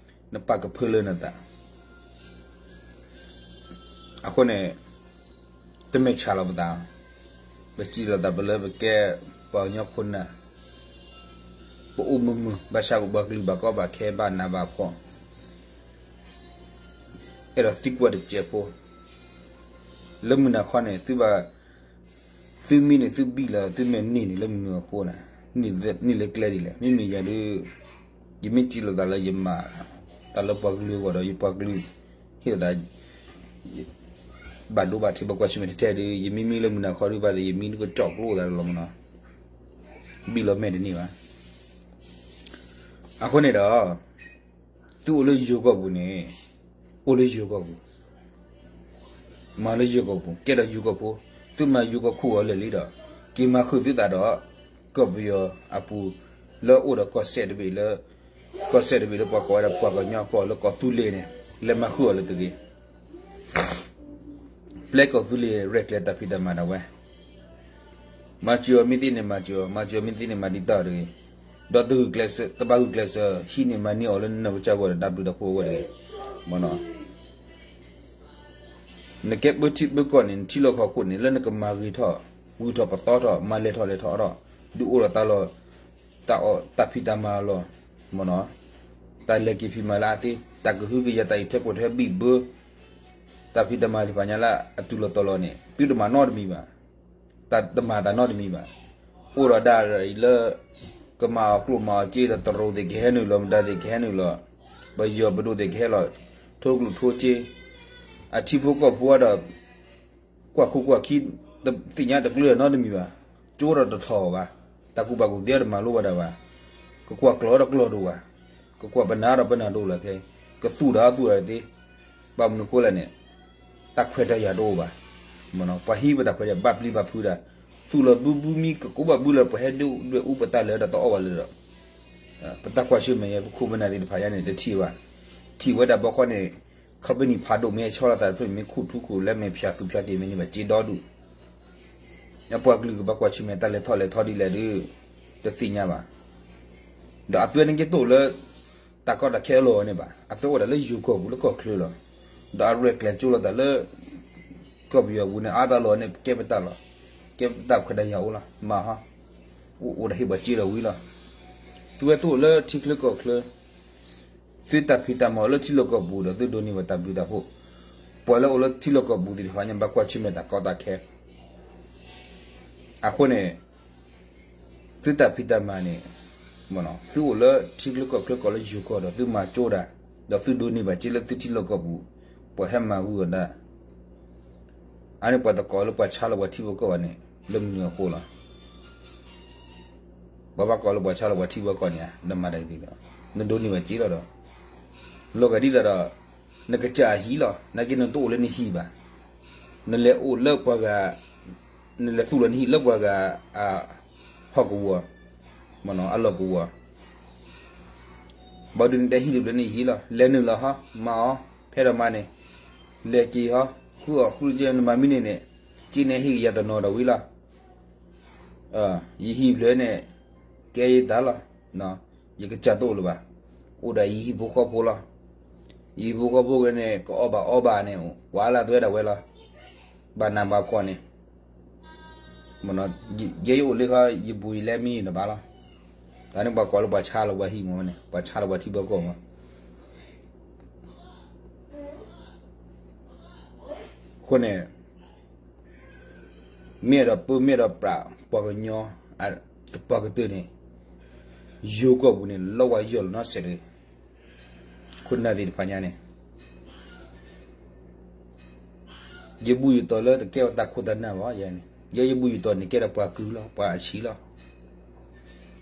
နပာ်ကဖၢလၢနသး အဃိန့ၣ်, တမ့ၢ်ဆၣ်လီၤပသး, ပစံးလီၤသးပလၢပကဲပှၤကညီခိၣ်နၢ်, ပအိၣ်မုာ်မုာ် ဘၣ်ဆၣ်ပဘၣ်ကလုၢ်ဘၣ်ကီဘၣ်ခဲဘၣ်နးဘၣ်ဖှီၣ်, အဲၣ်ဒိးသံကွၢ်တစဲးဖိ, လၢမုၢ်နၤခီန့ၣ် သုဘၣ် သုမ့ၢ်န့ၣ် သုဘံၣ်လီၤ သုမ့ၢ်န့ၢ်န့ၣ် လၢမနုၤအဃိန့ၣ်, န့ၢ်လၢကျဲဒ်လဲၣ်. မ့မ့ၢ်ယၤဒုး, ယမ့ၢ်စံးလီၤသးလၢယမၤ, တၢ်လၢပှၤကလုာ်အဂီၢ်ဒီး ယပှၤကလုာ်, ဟ့ၣ်လီၤသး, ဘၣ်ဒိဘၣ်ထံးဘၣ်ကွၢ်ဆၢၣ်မဲာ်ထဲထဲဒုး ယမ့မ့ၢ်လၢမုၢ်နၤခီဒုး ဘၣ်သ့ၣ်ယမံဒုးကကၠီၣ်ကျိသးလီၤမနီၤ, ဘံၣ်လီၤမဲာ်တန့ၢ်ဘၣ်. အဃိန့ၣ်ဒီး သုအိၣ်လၢယိၤကီၢ်ပူၤန့ၣ်, အိၣ်လၢယိၤကီၢ်ပူၤ, မၤလၢယိၤကီၢ်ပူၤ ကဲဒီးယိၤကီၢ်ဖိ, သုမၤယိၤကီၢ်ခိၣ်အီၤလၢာ်လံဒီး, က့ၤမၤဃုာ်သုသးဒီး, ကီၢ်ပယီၤအပူၤ, လၢအိၣ်ဒီးကီၢ်စဲၣ်တဘ့ၣ်လၢ, ကီၢ်စဲၣ်တဘ့ၣ်လၢပှၤကိးဝဲဒၣ်ပှၤကညီကီၢ်လၢကီၢ်သူလ့ၤန့ၣ်, လဲၤမၤဃုာ်အီၤလၢတဂ့ၤ ပျဲကီၢ်သူလ့ၤရဲၣ်ကျဲၤတၢ်ဖံးတၢ်မၤဒၣ်ဝဲ, မၤစၢၤအီၤမ့ၢ်သ့န့ၣ်မၤစၢၤအီၤ, မၤစၢၤအီၤမ့ၢ်သ့န့ၣ်မၤဒ်သိးတဂ့ၤ, ဒီးတဂုာ်ကျဲးစၢး, တဘၣ်ဂုာ်ကျဲးစၢး ဟံးန့ၢ်မၤန့ၢ်အီၤလၢနနီၢ်ကစၢ်ဂီၢ်ဒီးတၢ်ဘျုးတၢ်ဖှိၣ်အဂီၢ်တဂ့ၤ, မနီၤ နကဲပၢထံပၢကီၢ်န့ၣ် နထံလီၢ်ကီၢ်ခိၣ်န့ၣ် လၢနကမၤဂ့ၤထီၣ်, ဂုာ်ထီၣ်ပသီထီၣ်, မၤလဲၤထီၣ်လဲၤထီၣ်အီၤဒီး, ဒုးအိၣ်ဒီးတၢ်လီၢ်, တၢ်အီၣ်တၢ်ဖံးတၢ်မၤလီၤ, မနီၤ, တၢ်လဲၤက့ၤဖံးမၤလၢအသ့, တၢ်ကဟုကယာ် တၢ်အံးထွဲကွၢ်ထွဲဘံၣ်ဘၢ, တၢ်ဖံးတၢ်မၤသ့ၣ်တဖၣ်ညါလၢအတုၤလီၤတီၤလီၤန့ၣ် သုတမၤနီတမံၤဘၣ်. တၢ်တမၤတၢ်နီတမံၤဘၣ်. အိၣ်ဒီးဒၣ်အံၤလၢ ကမၤအီၤကျိၣ်မၤအီၤစ့ဒီး တရူးသ့ၣ်ကဟဲနုာ်လီၤ, မတၤသ့ၣ်ကဟဲနုာ်လီၤ, ပယီၤပဒိၣ်သ့ၣ်ကဟဲလီၤ, ထိကျိၣ်ထိစ့, အထံဖိကီၢ်ဖိဒီး ကွၢ်ခိၣ်ကွၢ်ခံ, တသ့ၣ်ညါတကျၢၤနီတမံၤဘၣ်. ကၠိဒီးတထီၣ်ဘၣ်, တၢ်ကူၣ်ဘၣ်ကူၣ်သ့ဒီးတမၤလိဘၣ်ဒၣ်ဘၣ်, ကကွၢ်ကျီဒီးကျီဒိၣ်ဘၣ်, ကကွၢ်ပနၢ်ဒီးပနၢ်ဒိၣ်လီၤခဲ, ကသူၣ်ဒီးသူၣ်ဒီးသ့, ဘၣ်မနုၤဃိလဲၣ်န့ၣ် တၢ်ခွဲးတၢ်ယာ်တအိၣ်ဘၣ်. ပှၤဟံးပတၢ်ခွဲးတၢ်ယာ်ဘၣ်ပျံၤဘၣ်ဖုးဒၣ်, သူၣ်လီၤဘုဘုမံ ကကိးဘၣ်ဘုလီၤ ပှၤဟဲဒုးဒွဲၣ်အူပတၢ်လၢာ်ဒီးတအီၣ်ဘၣ်လၢၤဒီး, ပတၢ်ကွၢ်ဆၢၣ်မဲာ်ယဲ ပခိၣ်ပနၢ်သ့ၣ်တဖၣ်ယါန့ၣ် တထံၣ်ဘၣ်. ထံၣ်ဝဲဒၣ်ဘီဃီန့ၣ် ခီပနံၣ်ဖးဒိၣ်မ့ၢ်ဟဲဆီလီၤသးတဖျၢၣ်န့ၣ် မ့ၢ်ခူၣ်ထူခူၣ်လဲ မ့ၢ်ဖၠၣ်သူၣ်ဖၠၣ်သ့ၣ်မ့ၢ်န့ၢ်ဘၣ်စ့ဒီဒူၣ် ပှၤကလုာ်ကဘၣ်ကွၢ်ဆၢၣ်မဲာ်တၢ်လဲၤထီၣ်လဲၤထီဒ်လဲၣ်ဒီး တသ့ၣ်ညါဘၣ်. ဒီးအသွဲန့ၣ်က့တအိၣ်လၢ တၢ်ကီတၢ်ခဲအလီၢ်န့ၣ်ဘၣ်. အသွဲအိၣ်ဒၣ်လၢယိၤကီၢ်ပူၤလၢကီၢ်ချၢလီၤ. ဒီးအရဲၣ်ကျဲၤကၠိလိာ်သးလၢ ကီၢ်ပယီၤပူၤန့ၣ် အါတၢ်လီၢ်န့ၣ် ကဲပတၢ်လီၢ်, ကဲပတၢ်ခွဲးတၢ်ယာ်အိၣ်လီၤ. မၤဟီ, အိၣ်ဒီးဟ့ၣ်ပှၤစ့ဒီးဝံၤလီၤ. သုဝဲသုအိၣ်လၢထံချၢကီၢ်ချၢ သုတၢ်ဖံးတၢ်မၤလၢထံလီၢ်ကီၢ်ပူၤဒီး သုဒိးန့ၢ်ဘၣ်တၢ်ဘျုးတၢ်ဖှိၣ်, ပှၤလၢအိၣ်လၢထံလီၢ်ကီၢ်ပူၤသ့ၣ်တဖၣ်ညါ ဘၣ်ကွၢ်ဆၢၣ်မဲာ်တၢ်ကီတၢ်ခဲ. အဃိန့ၣ် သုတၢ်ဖံးတၢ်မၤန့ၣ် သုအိၣ်လၢထံချၢကီၢ်ချၢကီၢ်လၢယိၤကီၢ်ဒီး သုမၤကၠိဒၣ်, ဒီးသုဒိးန့ၢ်ဘၣ်စ့လၢသုထံလီၢ်ကီၢ်ပူၤ, ပှၤဟဲမၤဂုာ်အီၤဒၣ်. အန့ၣ်ပှၤတကိးလၢပှၤဆါလီၤပှၤထံဖိကီၢ်ဖိဘၣ်န့ၣ် လၢမနုၤအဃိလီၤ. ပှၤဘၣ်ကိးလၢပှၤဆါလီၤပှၤထံပှၤကီၢ်န့ၣ်ဧါ, နမၤတၢ်ဒ်လဲၣ်, နဒိးန့ၢ်ဘၣ်စ့လီၤဒီး, လီၤဂာ်ဒ်သိးဒီး နကစၢ်အဟံၣ်လီၤ, နာ်က့နတအိၣ်လၢနဟံၣ်ဘၣ်. နလဲၤအိၣ်လၢပှၤဂၤ, နလဲၤသူၣ်လီၤနဟံၣ်လၢပှၤဂၤအဟီၣ်ကဝီၤ, အလီၢ်ကဝီၤ ဘၣ်ဒုးနတဲဟံၣ်တဘျုးန့ၣ်ယဟံၣ်လီၤ, လဲၤနုာ်လီၤဟီ, မၤအီၤ, ဖဲဒီးမၤန့ၣ်, လဲၤက့ၤဟီ, ဃုအီၣ်ဃုကဲ နမၤမံန့ၣ်န့ၣ်, က့န့ၣ်ဟ့ၣ်ကယၤတနီၤဒီးဝံၤလီၤ. ယဟံၣ်ဘျၢန့ၣ် ကဲယတၢ်လီၤ. ယကစၢ်တအိၣ်လၢၤဘၣ်. အိၣ်ဒီးယဟံၣ်ဖိဃီဖိလီၤ. ယဟံၣ်ဖိဃီဖိဝဲန့ၣ် ကအီၣ်ဘၣ်အီဘၣ်န့ၣ် ကွၢ်လၢသွဲဒၣ်ဝဲလီၤ. ဘၣ်နးဘၣ်ဖှီၣ်န့ၣ် ယဲယအိၣ်လၢခီ ယဘူးယလဲမံယတဘၣ်လီၤ. တၢ်န့ၣ်ပှၤကိးလၢပှၤဆါလီၤပှၤဟံၣ်မ့ၢ်ဝဲန့ၣ် ပှၤဆါလီၤပှၤထံပှၤကီၢ်မ့ၢ် အဃိန့ၣ် မ့ၢ်ဒီးပၢမ့ၢ်ဒီးပြး ပှၤကညီ သပှၢ်ကတၢၢ်န့ၣ် ယိၤကီၢ်ပူၤန့ၣ် လီၤဝဲယီၢ်လီၤနီတစဲးတဂ့ၤ. ခိၣ်နၢ်သ့ၣ်တဖၣ်ညါန့ၣ် ယဘူၣ်ယတီၤလၢတကဲဝဲတၢ်ခိၣ်တၢ်နၢ်ဘၣ်ယၤန့ၣ်, ယဲယဘူၣ်ယတီၤန့ၣ်ကဲဒီးပှၤကုၢ်လီၤ, ပှၤအဆံးလီၤ.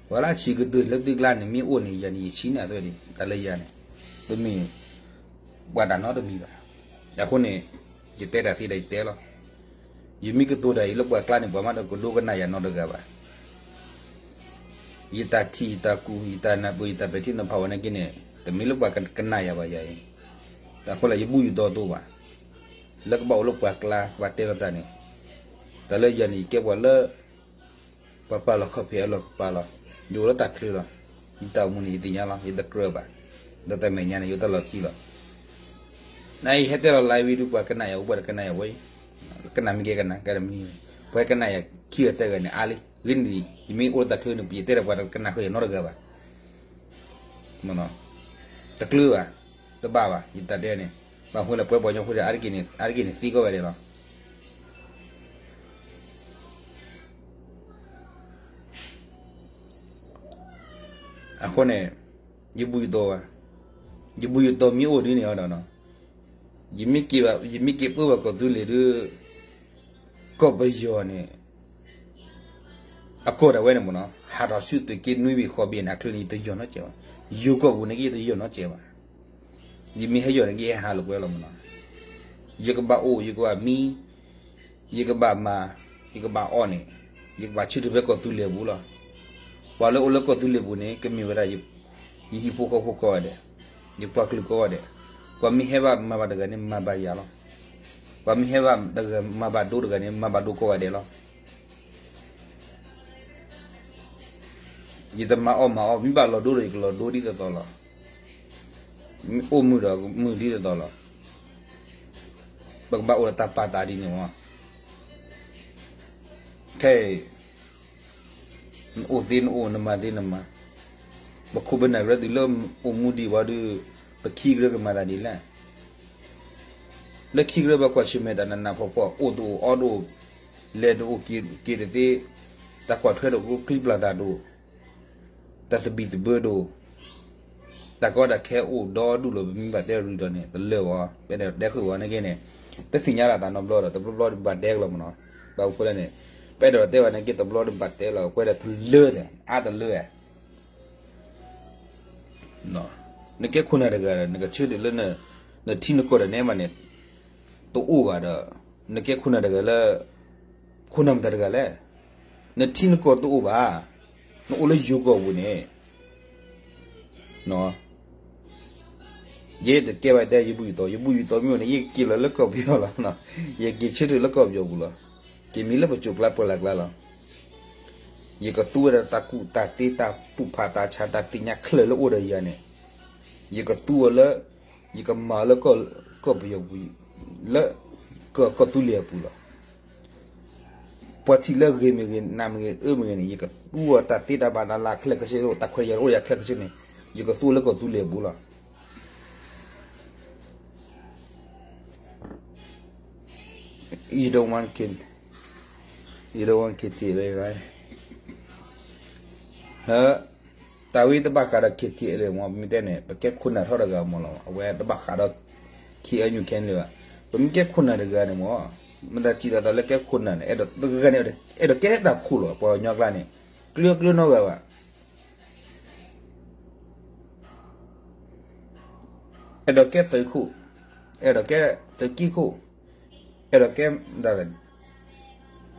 ပှၤလၢအဆံးကတၢၢ်လၢသုကျါန့ၣ် မ့ၢ်အိၣ်န့ၣ် ယၤန့ၣ် ယဆံးန့ၣ်အသိးန့ၣ် တၢ်လၢယၤန့ၣ် တမ့ၢ်ပှၤတၢ်နီတမံၤဘၣ်. အဃိန့ၣ် ယတဲတၢ်သ့ဒီးယတဲလီၤ. ယမ့ၢ်ကတိၤတၢ်အံၤလၢပှၤကျါန့ၣ် ပှၤမးတကဒိကနၣ်ယၤနီတဂၤဘၣ်. ယတၢ်ထံၣ်ယတၢ်ကူၣ် ယတၢ်နၢ်ပၢၢ် ယတၢ်ပဲာ်ထံနီၤဖးဝဲနာ်က့န့ၣ် တမ့ၢ်လၢပှၤကနၣ်ယၤဘၣ်ယၤအံၤ. တၢ်ဃိလၢယဘူၣ်ယတီၤတအိၣ်ဘၣ်. လၢကဘၣ်အိၣ်လၢပှၤကျါ ကဘၣ်တဲလီၤတၢ်န့ၣ် တၢ်လၢယၤန့ၣ် ယကဲပှၤလၢ ပှၤပာ်လီၤခီၣ်ဖံးအလီၢ်ပာ်လီၤ. ယအိၣ်လၢတၢ်ချၢလီၤ. ယတၢ်အိၣ်မူန့ၣ် ယသ့ၣ်ညါလီၤ. ယတကြၢးဘၣ်. ဒီးတၢ်မဲာ်ညါန့ၣ် ယအိၣ်တၢ်လီၢ်ခံလီၤ. နအံၤဟဲတဲလီၤ live ဒုး ပှၤကနၣ်ယၤအိၣ် ပှၤတကနၣ်ယၤဝဲအံၤ, ကနၣ်မ့ၢ်ကဲကနၣ် ကဲတမံၤ, ပှၤကနၣ်ယၤခံဂၤသၢဂၤန့ၣ် အါလံ. ဂ့ၤန့ၣ် ယမ့ၢ်အိၣ်လၢတၢ်ချၢန့ၣ် ယတဲဒီးပှၤတကနၣ်ဃုာ်ယၤနီတဂၤဘၣ်. တကျၢၤဘၣ်, တဘၣ်ဘၣ် ယတၢ်တဲန့ၣ်. ဘၣ်မနုၤလဲၣ် ပှၤပှၤကညီဖိဒီး အါတက့ၢ်န့ၣ် အါတက့ၢ်န့ၣ်သံကွၢ်ဝဲဒၣ်လီၤ. အဃိန့ၣ် ယဘူၣ်ယတီၤဘၣ်, ယဘူၣ်ယတီၤမ့ၢ်အိၣ်ဒ်န့ၣ်ဒီး ယမ့ၢ်က့ၤပၢဘၣ်ကီၢ်သူလ့ၤဒုး ကီၢ်ပယီၤန့ၣ် အကီၢ်ဒၣ်ဝဲန့ၣ်မ့ၢ်နီၤ ဟးထီၣ်ဆူသုးက့နွံဘ့ၣ်ဃိးဘ့ၣ်န့ၣ် အချၢန့ၣ် ယတယီၢ်နီတစဲးဘၣ်. ယိၤကီၢ်ပူၤန့ၣ်က့ ယတယီၢ်နီတစဲးဘၣ်. ယမ့ၢ်ဟဲယီၢ်န့ၣ်က့ ယဟးလိာ်ကွဲလီၤမ့ၢ်နီၤ. ယကဘၣ်အိၣ် ယကဘၣ်မံ ယကဘၣ်မၤ ယကဘၣ်အီၣ်န့ၣ် ယကဘၣ်ဆၢထၢၣ်ဖဲကီၢ်သူလ့ၤပူၤလီၤ. ပှၤလၢအိၣ်လၢကီၢ်သူလ့ၤပူၤန့ၣ် ကမ့ၢ်ဝဲဒၣ် ယဟံၣ်ဖိဃီဖိကိးဂၤဒဲး, ယပှၤကလုာ်ကိးဂၤဒဲး, ပှၤမ့ၢ်ဟဲဘၣ်မၤဘၣ်တဂၤန့ၣ် မၤဘၣ်ယၤလီၤ. ပှၤမ့ၢ်ဟဲဘၣ်တဂၤမၤဘၣ်ဒိတဂၤန့ၣ် မၤဘၣ်ဒိကိးဂၤဒဲးလီၤ. ယတမၤအီၣ်မၤအီၣ် မ့ၢ်ဘၣ်လီၤဒိဒီး ယကလီၤဒိဒ်သိးသိးလီၤ. မ့ၢ်အိၣ်မုာ်ဒီးမုာ်ဒ်သိးသိးလီၤ. ပကဘၣ်အိၣ်ဒီးတၢ်ပာ်သးဒ်န့ၣ်မ့ၢ် ခဲအံၤ နအိၣ်သ့နအိၣ် နမၤသ့နမၤ, ပခိၣ်ပနၢ်ကရၢတုၤလၢအိၣ်မူဒံးဝဲဒုး ပခံကရၢကမၤသးဒ်လဲၣ်. လၢခံကရၢဘၣ်ကွၢ်ဆၢၣ်မဲာ်တၢ်နးနးဖှီၣ်ဖှီၣ် အိၣ်တအိၣ်အီၣ်တအိၣ်, လဲၤတအိၣ်က့ၤတသ့, တၢ်ကွၢ်ထွဲတအိၣ် ကျံပျၢ်သးတအိၣ်, တၢ်သဘံၣ်သဘၢတအိၣ်, တၢ်ကီတၢ်ခဲအိၣ်ဒီဒူၣ်လီၤ. ပမ့ၢ်ဘၣ်တဲရူၤဒီးန့ၣ် တလၢာ်ဘၣ်, ပတဲဃုာ်ဝဲနာ်က့န့ၣ် တသ့ၣ်ညါလီၤသးနီတဘျီဒီး တဘျီဘျီဘၣ်တဲကလီၤမ့ၢ်နီၤ. ဘၣ်မနုၤလဲၣ်န့ၣ် ပအဲၣ်ဒိးတဲဘၣ်နာ်က့ တဘျီဘၣ်တဲလီၤ ကွဲးဒီးတလၢာ်န့ၣ် အါတလၢာ်ဧါ. နကဲခိၣ်နၢ်တဂၤဒီး နကဆၢထၢၣ်လၢ နထံနကီၢ်ဒီးနဲမးန့ၣ် တအိၣ်ဘၣ်ဒီး နကဲခိၣ်နၢ်တဂၤလၢ ခိၣ်နၢ်မတၤတဂၤလဲၣ်. နထံနကီၢ်တအိၣ်ဘၣ်, နအိၣ်လၢယိၤကီၢ်ပူၤန့ၣ် ယဲတကဲဘၣ်တဲ ယဘူၣ်ယတီၤ, ယဘူၣ်ယတီၤမ့ၢ်အိၣ်န့ၣ် ယက့ၤလီၤလၢကီၢ်ပယီၤလီၤ. ယက့ၤဆၢထၢၣ်လၢကီၢ်ပယီၤပူၤလီၤ. က့ၤမံလၢပစိၤကျါပှၢ်လၢ်ကျါလီၤ. ယကသူဝဲဒၣ်တၢ်ကူၣ်တၢ်သ့ တၢ်သူၣ်ဖးတၢ်ဆါ တၢ်သ့ၣ်ညါခဲလၢာ်လၢအိၣ်ဒီးယၤန့ၣ်, ယကသူအီၤလၢ ယကမၤအီၤလၢ ကီၢ်ပယီၤပူၤ လၢ ကီၢ်သူလ့ၤအပူၤလီၤ. ပှၤထံၣ်လၢဂ့ၤမ့ၢ်ဂ့ၤ နးမ့ၢ်ဂ့ၤ အၢမ့ၢ်ဂ့ၤန့ၣ် ယကသူအီၤတၢ်သ့တၢ်ဘၣ်တၢ်လၢခဲလၢာ်ခဲဆ့ တၢ်ခွဲးတၢ်ယာ်အိၣ်ဒီးယၤခဲလၢာ်ခဲဆ့န့ၣ် ယကသူအီၤလၢကီၢ်သူလ့ၤအပူၤလီၤ. You don't want kid, you don't want K T L A, right? တၢ်ဝဲတဘၣ်ဃးဒီး K T L A မ့ၢ် ပမ့ၢ်တဲန့ၣ် ပကဲခိၣ်နၢ်ထီၣ်တဂၤမ့ၢ်လီၤ. အဝဲတဘၣ်ဃးဒီး K N U K N L A ဘၣ်. ပမ့ၢ်ကဲခိၣ်နၢ်တဂၤန့ၣ်မ့ၢ် မတၤစံးလီၤသးလၢကဲခိၣ်နၢ်န့ၣ် အဲၣ်ဒိးတဂၤန့ၣ် အဲၣ်ဒိးကဲတၢ်ခိၣ်လီၤ. ပှၤကညီကျါန့ၣ် ကျၢၤကျၢၤနီတဂၤဘၣ်. အဲၣ်ဒိးကဲသုးခိၣ်, အဲၣ်ဒိးကဲသုးက့ခိၣ်, အဲၣ်ဒိးကဲ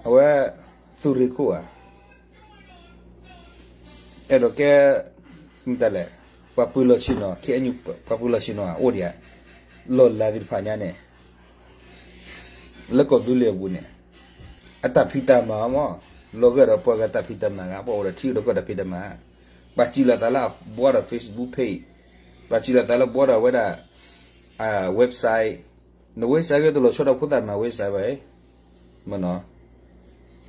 အဝဲ သုးရ့ၣ်ခိၣ်ဧါ, အဲၣ်ဒိးကဲ မတၤလဲၣ်, ပှၤပၢၤလီၢ်ဆ့ၣ်နီၤ K N U ပှၤပၢၤလီၢ်ဆ့ၣ်နီၤ အိၣ်ဒံးဧါ, လီၢ်လၤသ့ၣ်တဖၣ်ညါန့ၣ် လၢကီၢ်သူလ့ၤအပူၤန့ၣ် အတၢ်ဖံးတၢ်မၤမ့ၢ် လီၤဂာ်ဒီးပှၤဂၤတၢ်ဖံးတၢ်မၤဂၤ ပှၤအိၣ်ဒီးထံအိၣ်ဒီးကီၢ်တၢ်ဖံးတၢ်မၤ, ပှၤစံးလီၤသးလၢအဘှီဒီး Facebook page, ပှၤစံးလီၤသးလၢဘှီဒီးဝဲဒၣ် website, န website က့တလီၤဆီဒီးဖိသၣ်မၤ website ဘၣ်, မ့ၢ်နီၤ,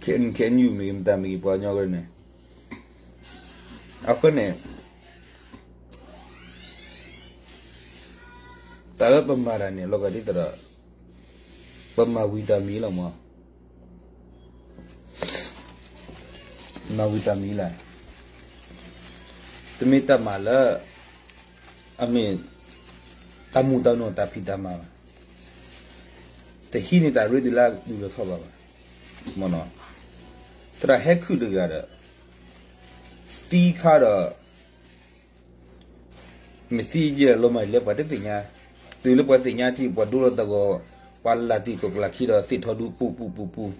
K N U K N U မ့ၢ်ဂ့ၤ မတၤမ့ၢ်ဂ့ၤ ပှၤကညီဝဲန့ၣ်, အဃိန့ၣ် တၢ်လၢပမၤတၢ်န့ၣ် လီၤဂာ်ဒ်သိးဒီး ပမၤဝံၤတၢ်မံၤလီၤမး, မၤဝံၤတၢ်မံၤလီၤ. တမ့ၢ်တၢ်မၤလၢ အမ့ၢ် တၢ်မူတၢ်နီၢ်တၢ်ဖံးတၢ်မၤဘၣ်. တဟံးန့ၢ်တၢ်ရ့တုၤလၢအတုၤလီၤထီၣ်ဘၣ်ဘၣ်. မ့ၢ်နီၤ, သရၣ်ဟဲခုၣ်တဂၤဒီး သံခါဒီး မ့ၢ်သံယဲၢ်လီၤမးလၢပှၤတသ့ၣ်ညါ, တုၤလၢပှၤသ့ၣ်ညါထံ ပှၤဒိလီၤသးဂီၤ, ပှၤလၢ်တံၢ်ကီၢ်ကလၢ်ခံဒီးသ့ၣ်ထီၣ်ဒူပူၤပူၤပူၤပူၤ,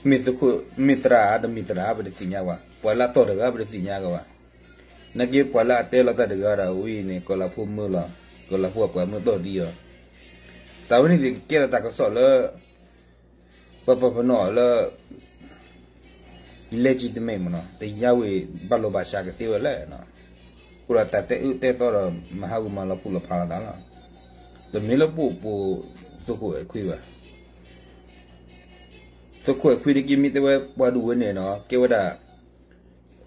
မ့ၢ်သခိၣ် မ့ၢ်သရၣ်ဧါ တမ့ၢ်သရၣ်ဧါ ပတသ့ၣ်ညါဘၣ်, ပှၤလၢအတီၢ်တဂၤပတသ့ၣ်ညါကဘၣ်. နာ်က့ပှၤလၢအတဲလီၤတၢ်တဂၤဒီးဝဲအံၤန့ၣ် ကီၢ်လၤဖိမုၢ်လီၤ, ကီၢ်လၤဖိအပှၤမုၢ်တီၢ်သံအီၤ, တၢ်ဝဲန့ၣ်သ့ၣ်ကကဲထီၣ်တၢ်ကစီၣ်လၢ ပပှၤပနီၣ်လၢ legitimate မ့ၢ်နီၤ, တရားဝင် ဘၣ်လိာ်ဘၣ်စးကသ့ဝဲလဲၣ်နီၤ, အဃိဒီးတၢ်တဲအၢတဲသီဒီး မၤဟးဂူာ်မၤလီၤပူၤလီၤဖးလီၤသးလီၤ. တမ့ၢ်လၢပအိၣ်ပိာ်သုးခိၣ်အဲၣ်ခွံဘၣ်. သုးခိၣ်အဲၣ်ခွံန့ၣ်က့မ့ၢ်တဲဝဲပှၤဒူၣ်ဝဲန့ၣ်နီၤ, ကဲဝဲဒၣ်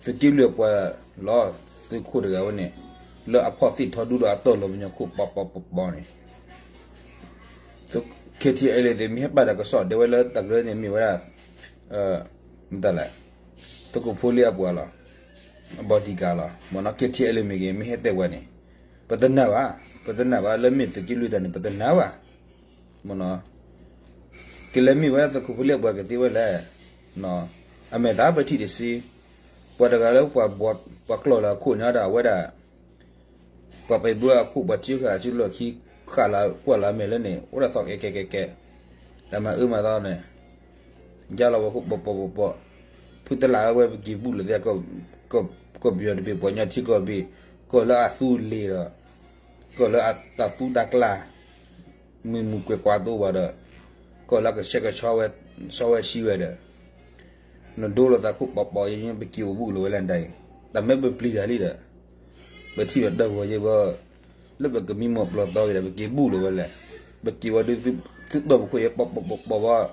သုးက့လွံၢ်အပှၤလီၤ, သုးခိၣ်တဂၤဝဲန့ၣ်, လၢအဖီၣ်သ့ၣ်ထီၣ်ဒူဒီးအတီၢ်လီၤပညီခိၣ်ပီၤပီၤပီၤပီၤန့ၣ် KTLA သ့ၣ်မ့ၢ်ဟဲပာ်တၢ်ကစီၣ်ဒဲးဝဲလၢတၢ်ကရၢန့ၣ်မ့ၢ်ဝဲဒၣ် မတၤလဲၣ်, သုးခိၣ်ဖိလံအပှၤလီၤ, အ bodyguard လီၤ, မ့ၢ်နီၤ KTLA မ့ၢ်ဂ့ၤ မ့ၢ်ဟဲတဲဝဲန့ၣ်, ပတနာ်ဘၣ်, ပတနာ်ဘၣ်လၢမ့ၢ်သုးက့လွံၢ်တၢ်န့ၣ် ပတနာ်ဘၣ်, မ့ၢ်နီၤ, ကလဲၤမ့ၢ်ဝဲသုးခိၣ်ဖိလံအပှၤကသ့ဝဲလဲၣ်, အမဲာ်သးပထံၣ်တစ့, ပှၤတဂၤလၢပှၤ ပှၤကျီၢ်လၢအခိၣ်န့ၣ်ဒီးအဝဲဒၣ် ပှၤပဲာ်ဘၢအခိၣ် ပှၤစုဃာ်စုလီၢ်ခံ ဃာ်လီၤကွၢ်လီၤအမဲာ်လၢန့ၣ် အိၣ်ဒၣ်သီကဲကဲကဲကဲ, တၢ်မၤအၢမၤသီန့ၣ်, ယါလီၤဝဲခိၣ်ပီၤပီၤပီၤပီၤ, ဖုတလးဝဲပက့ၤဘူၣ်လၢၤသ့ၣ်, ကီၢ်ပယီၤတဘ့ၣ် ပှၤကညီထံကီၢ်ဘ့ၣ်, ကီၢ်လၢအသူလ့ၤဒီး, ကီၢ်လၢအသူတၢ်ကျါ မ့ၢ်မုၢ်ကွဲၤကွၢ်သိဘၣ်ဒီး, ကီၢ်လၢကဆှဲကဆှီဝဲ, ဆီဝဲဆှံဝဲဒီး, နဒိလိာ်သးခိၣ်ပီၤပီၤ ယပက့ၤအိၣ်ဘူၣ်လၢၤဝဲလၢဒ်အံၤ, တၢ်မ့ၢ်ပပျံၤတၢ်လံဒီး, ပထံၣ်ဒီးတၢ်ဂီၤယဲၢ်ဘၣ်, လၢပကမံမီၢ်ပျီသီက့ၤဒီး ပက့ၤဘူၣ်လၢၤဝဲလဲၣ်, ပက့ၤဝဲဒုးသုးတီၢ်ပူၤခိၣ်ယဲၢ်ပီၤပီၤပီၤပီၤဘၣ်,